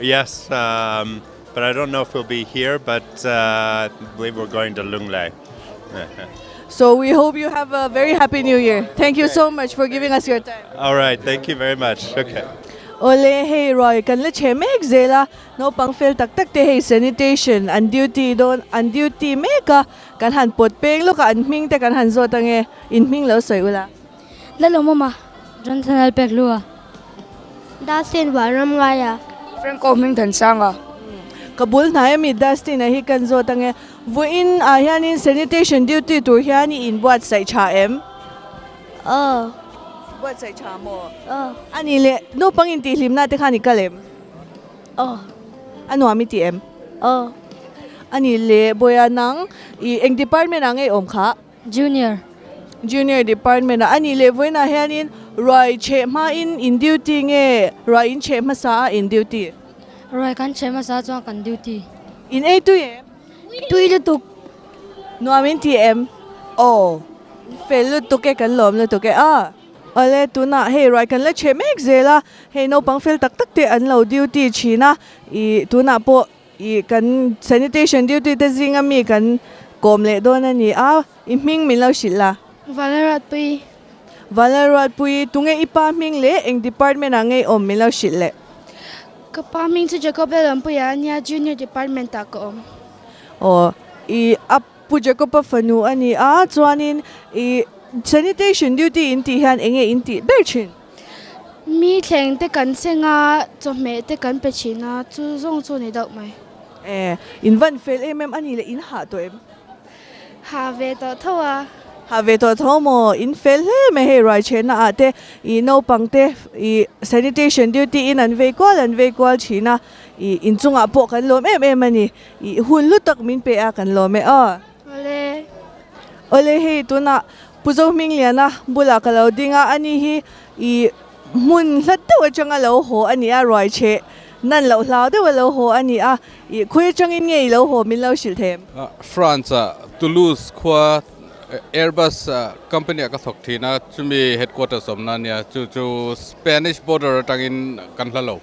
Yes, um, but I don't know if we'll be here, but uh, I believe we're going to Lunglei. so we hope you have a very happy new year. Thank you so much for giving us your time. All right, thank you very much. Okay. Ole hei ruai kan la chhe mek zel a, naupang fel tak tak te hei sanitation an duty dawn an duty mek a, kan han pawt peng lawk a an hming te kan han zawt ange, in hming lo sawi ula. Lalawmawma. Johnson Lalpek Hlua. Dustin Vanram Ngaia. Franco Hmingthansanga. Ka bul hnai ami Dustin a hi kan zawt ange. Vawiin ah hianin sanitation duty tur hian i inbuatsaih tha em? Aw. Buatsaih tha maw? Aw. Ani leh naupang intihhlimna te khan i kal em? Aw. A nuam i ti em? Aw. Ani leh Bawiha nang i eng department ah nge i awm kha? Junior. Junior department ah. Ani leh vawiinah hianin ruai chheh hmain in duty nge ruai in chheh hmasa a in duty? Ruai kan chheh hmasa chuan kan duty. In ei tui em? Tui lutuk. Nuam in ti em? Aw. Fel lutuk e kan lawm lutuk e a. Awle tunah hei ruai kan la chheh mek zel a, hei naupang fel tak tak te an lo duty thin a, ih tunah pawh ih kan sanitation duty te zinga mi kan kawm leh dawn a ni a, i hming min lo hrilh la. Vanlalruatpui. Vanlalruatpui, tunge i pa hming leh eng department ah nge i awm min lo hrilh leh? Ka pa hming chu Jacob Lalawmpuia a nia, junior department ah ka awm. Aw, i a Pu Jacob-a fanu a ni a, chuanin i sanitation duty in tih hian enge in tih ber thin? Mi thleng te kan seng a, chawhmeh te kan pe thin a, chu zawng chu a ni deuh mai. E, in van fel em em a ni leh in hah tawh em? Hah ve tawh tho a. Hah ve tawh tho maw? In fel hle mai hei ruai chhenna ah te i naupang te i sanitation duty in an vei kual an vei kual thin a, i inchungah pawh kan lawm em em a ni. I hun hlu tak min pe a kan lawm e aw. Awle. Awle hei tunah Pu Zohmingliana bulah ka lo ding a, ani hi i hmun hlat deuh atanga lo haw a ni a, ruai cheh nan loh hlau deuh a lo haw a ni a, i khawi atangin nge i lo haw min lo hrilh thei em? France ah Toulouse khua Airbus company ah ka thawk thin a, chumi headquarters awmna a nia, chu chu Spanish border atangin kan hla lo.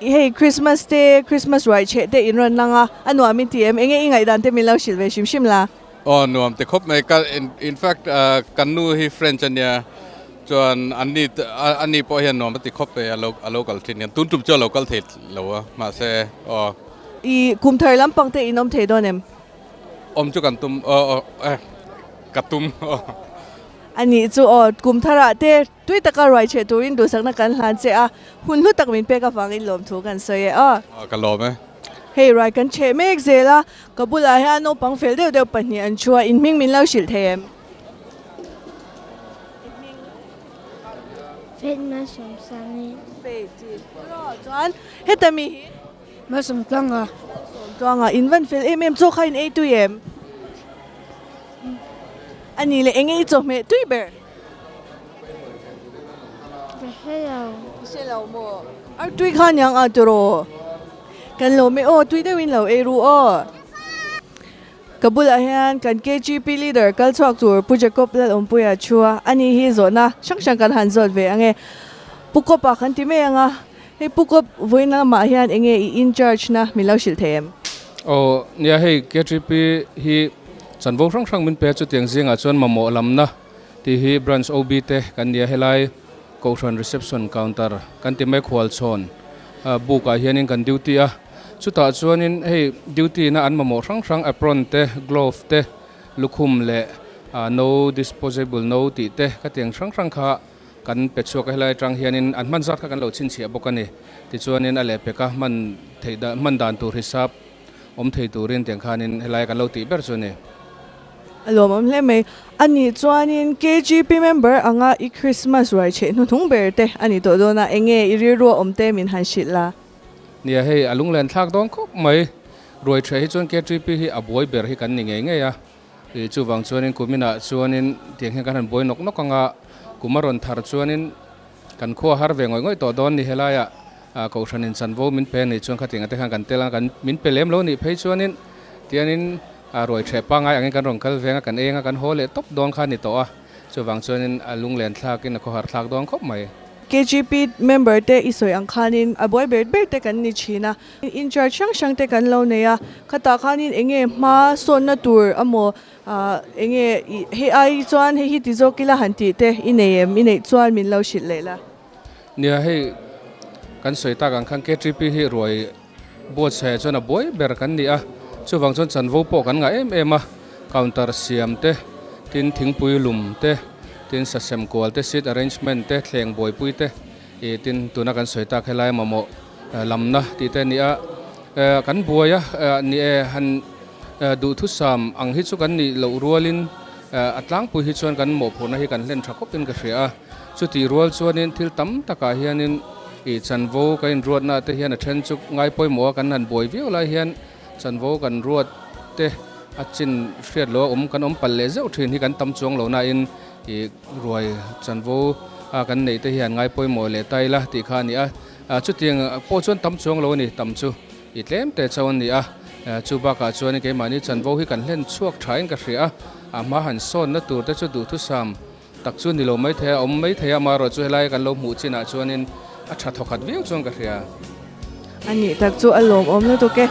Hei Christmas te Christmas ruai chheh te in rawn lang a, a nuam in ti em? Enge i ngaihdan te min lo hrilh ve hrim hrim la? Aw nuam ti khawp mai, ka in fact kan nu hi French a nia chuan an ni a ni pawh hian nuam a ti khawp mai a lo a lo kal thin hian tun tum chu a lo kal thei lo a mahse aw. I kum thar lampang te in awm thei dawn em? Awm chu kan tum aw aw ka tum aw. A nih chu aw kum tharah te Tui taka ruai cheh turin duhsakna kan hlan che a, hun hlu tak min pek avangin lawmthu kan sawi e aw. Ka lawm e. Hei ruai kan cheh mek zel a, ka bulah hian naupang fel deuh deuh pahnih an thu a, in hming min lo hrilh thei em? Faith Malsawmsani. Faith tih chu chuan heta mi hi? Malsawmtluanga. Malsawmtluanga, in van fel em em, chaw kha in ei tui em? A nih leh enge i chawhmeh tui ber? Ka hre lo. Ka hre lo maw? Ar tui kha aniang a tiraw? Kan lo me aw, tui deuhin lo ei ru aw. Ka bulah hian kan KGP leader kal chhuak tur Pu Jacob Lalawmpuia thu a, ani hi zawhna hrang hrang kan han zawt ve ange. Pu Kawpa kan ti mai ang a, hei Pu Kawp vawiin lamah hian enge i in charge na min lo hrilh thei em? Aw nia hei KGP hi chanvo hrang hrang min pe a chutiang zingah chuan mamawh lamna Tih hi Branch OB te kan ni a, helai Kohhran Reception Counter kan ti mai khualchhawn book ah hianin kan duty a, chutah chuanin hei duty na an mamawh hrang hrang apron te, glove te, lukhum leh no disposable no tih te ka tiang hrang hrang kha kan pe chhuak a, helai atang hianin an hman zat kha kan lo chhinchhiah bawk a ni. Tichuanin a lehpeka hman theih hman dan tur hisap awm thei turin tiang khanin helai kan lo tih ber chu a ni. A lawmawm hle mai. A nih chuanin KGP member anga i Christmas ruai chheh hnuhnung ber te a ni tawh dawn a, enge i rilrua awm te min han hrilh la? Nia hei a lunglen thlak dawn khawp mai. Ruai chheh hi chuan KGP hi a buai ber hi kan ni ngei ngei a, ih chuvang chuanin kuminah chuanin tiang hian kan han buai nawk nawk anga kum a rawn thar chuanin Kan khua har ve ngawih ngawih tawh dawn ni helaiah Kohhranin chanvo min pe anih chuan khatiang te khan kan tel a, kan min pe lem lo nih phei chuanin tianin ruai hreh pangai angin kan rawn kal veng a, kan eng a, kan haw leh tawp dawn kha a ni tawh a, chuvang chuanin a lunglen thlakin a khawhar thlak dawn khawp mai. KGP member te i sawi ang khanin a buai ber ber te kan ni thin a, in charge hrang hrang te kan lo nei a, khatah khanin enge hma sawnna tur amaw Ahh enge i hei ai chuan hei hi ti zawk ila han tih te i nei em? I neih chuan min lo hrilh leh la. Nia hei kan sawi tak ang khan KTP hi ruai buatsaih ah chuan a buai ber kan ni a, chuvang chuan chanvo pawh kan ngah em em a, counter siam te, tin thingpui lum te, tin sasem kual te, seat arrangement te, thleng buaipui te, ih tin tuna kan sawi tak helai mamawh lamna tih te a ni a, kan buai a ni e han. Duhthusam ang hi chu kan nih loh rualin a tlangpui hi chuan kan mawhphurhna hi kan hlen tha khawpin ka hria a. Chutih rual chuanin thil tam takah hianin ih chanvo kan inruatna te hian a then chu ngai pawimawh a kan han buai viau lai hian Chanvo kan ruat te a chin hriat loh a awm kan awm palh leh zeuh thin hi kan tam chuang lo nain ih ruai chanvo a kan neih te hian ngai pawimawh leh ta ila tih kha a ni a. Chutiang pawh chuan tam chuang lo a ni, tam chu ih tlem te chauh a ni a. Chu bakah chuan keimahni chanvo hi kan hlen chhuak thain ka hria a, a hma han sawnna tur te chu duhthusam Tak chu ni lo mai thei a, awm mai thei a, amaherawh chu helai kan lo hmuh chinah chuanin a tha thawkhat viau chuan ka hria. A nih tak chu a lawmawm lutuk e.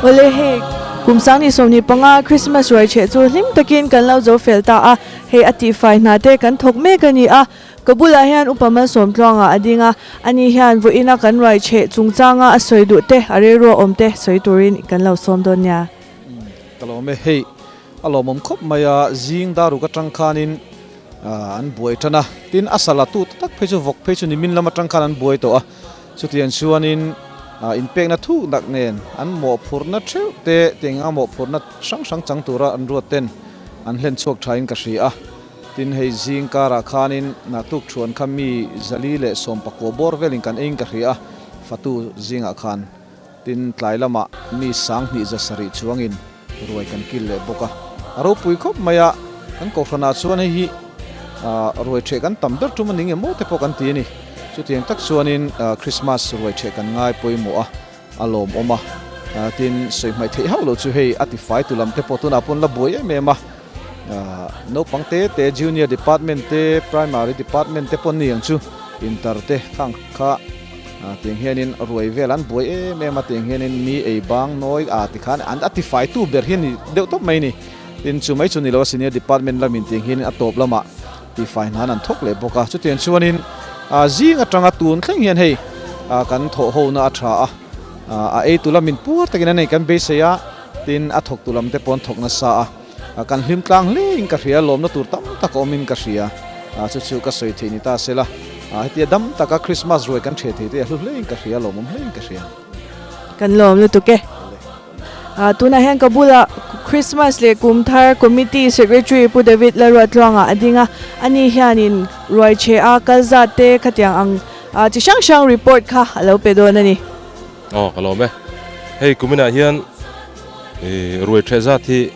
Awle hei kum sangni 25 Christmas ruai chheh chu hlim takin kan lo zo fel ta a, hei a tihfai hna te kan thawk mek a ni a, ka bulah hian upa malsawm tluangah a ding a, ani hian vawiina kan ruai chheh chungchanga a sawi duh te a rilru a awm te sawi turin kan lo sawm dawn nia. Ka lawm e, hei a lawmawm khawp mai a, zing daruk atang khanin an buai tan a, tin a sala tu tak phei chu vawk phei chu nimin lam atang khan an buai tawh a. Chutiang chuanin inpekna thuk dak nen an mawhphurhna theuh te tinga mawhphurhna hrang hrang chang tura an ruat ten an hlen chhuak thain ka hria a. Tin, hei zing karah khanin tuk thuan kha mi 119 bawr velin kan eiin ka hria a, fatu zingah khan. Tin, tlai lamah mi 2700 chuangin ruai kan kil leh bawk a. A ropui khawp mai a, kan kohhranah chuan hei hi ruai theh kan tam ber tum a ni nge maw te pawh kan ti a ni. Chutiang tak chuanin Krismas ruai theh kan ngai pawimawh a, a lawmawm a. Tin, sawi hmaih theih hauh loh chu hei a tifai tu lam te pawh tunah pawn la buai em em a. Naupang te te Junior Department te, Primary Department te pawh ni ang chu inter te khang kha. Tiang hianin ruai vel an buai em em a, tiang hianin mi ei bang nawi a tikhan an a tifai tu ber hi a ni deuh tawp mai a ni. Tin, chu mai chu ni lo a senior department lamin tiang hianin a tawp lamah tifai hnan an thawk leh bawk a. Chutiang chuanin zing atanga tun thleng hian hei kan thawh hona a tha a, a ei tu lamin puar takin an ei kan beisei a, tin a thawk tu lam te pawh an thawk nasa a. Kan hlim tlang hlein ka hria, lawmna tur tam tak a awmin ka hria. Chu chu ka sawi theih ni ta se la, hetia dam taka Krismas ruai kan ṭheh thei te a hlu hlein ka hria, lawmawm hlein ka hria. Kan lawm lutuk e. Tunah hian ka bulah Christmas leh kum thar Committee Secretary Pu David Lalruatluanga a ding a, ani hianin ruaichhe a kal zat te khatiang ang chi hrang hrang report kha a lo pe dawn a ni. Aw ka lawm e. Hei kuminah hian ruaichhe zat hi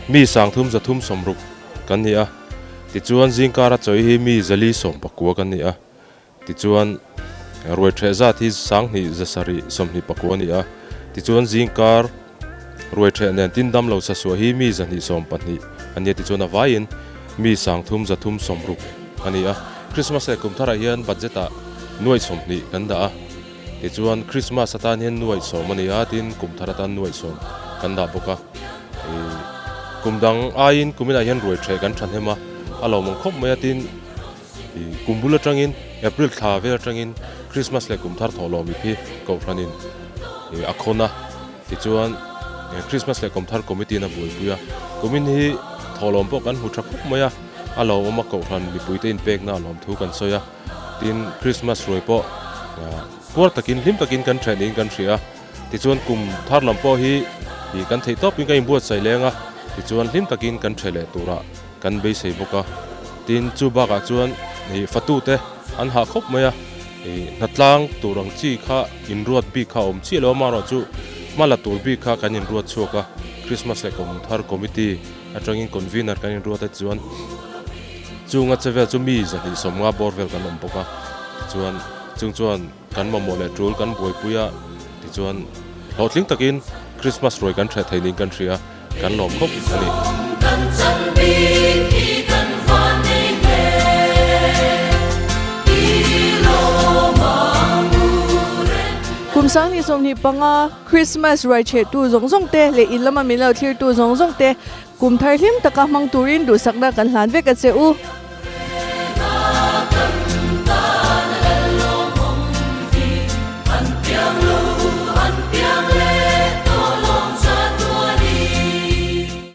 mi sangthum zathum sawmruk kan ni a, tichuan zingkara chawi hi mi zali sawmpakua kan ni a. Tichuan, ruai ṭheh zat hi 20 zasarih 24 a ni a. Tichuan, zingkar ruai ṭheh nen tin dam lo sasuah hi mi 220 a nia. Tichuan, a vaiin mi 30 360 a ni a. Krismas leh kum tharah hian budget-ah nuaih 20 kan dah a. Tichuan, Krismas atan hian nuaih 10 a ni a, tin kum thar atan nuaih 10 kan dah bawk a. Kum dang aiin kuminah hian ruai ṭheh kan ṭhahnem a, a lawmawm khawp mai a, tin, Kum bul atangin, April thla vel atangin Christmas leh kum thar thawh lawm ip hi Kohhranin a khawn a, tichuan Christmas leh kum thar committee in a buaipui a. Kumin hi thawhlawm pawh kan hmu tha khawp mai a, a lawmawm a Kohhran mipuite inpekna a lawm thu kan sawi a, tin Christmas ruai pawh puar takin hlim takin kan ṭheh niin kan hria a, tichuan kum thar lam pawh hi kan theih tawpin kan inbuatsaih leng a, tichuan hlim takin kan ṭheh leh turah Kan beisei bawk a, tin chu bakah chuan ih fatute an hah khawp mai a, ih hnatlang tur ang chi kha inruat bik kha a awm chiah lo a, amaherawhchu hma la tur bik kha kan inruat chhuak a, Christmas leh Kum Thar Committee atangin Convener kan inruat a tichuan chunga che vel chu mi 250 bawr vel kan awm bawk a, tichuan chung chuan kan mamawh leh tul kan buaipui a, tichuan hlawhtling takin Christmas ruai kan hreh thei niin kan hria. Kan lawm khawp a ni. Kum 2025 Christmas ruai chhehtu zawng zawng te leh in lama min lo thlirtu zawng zawng te kum thar hlim taka hmang turin duhsakna kan hlan vek a che u.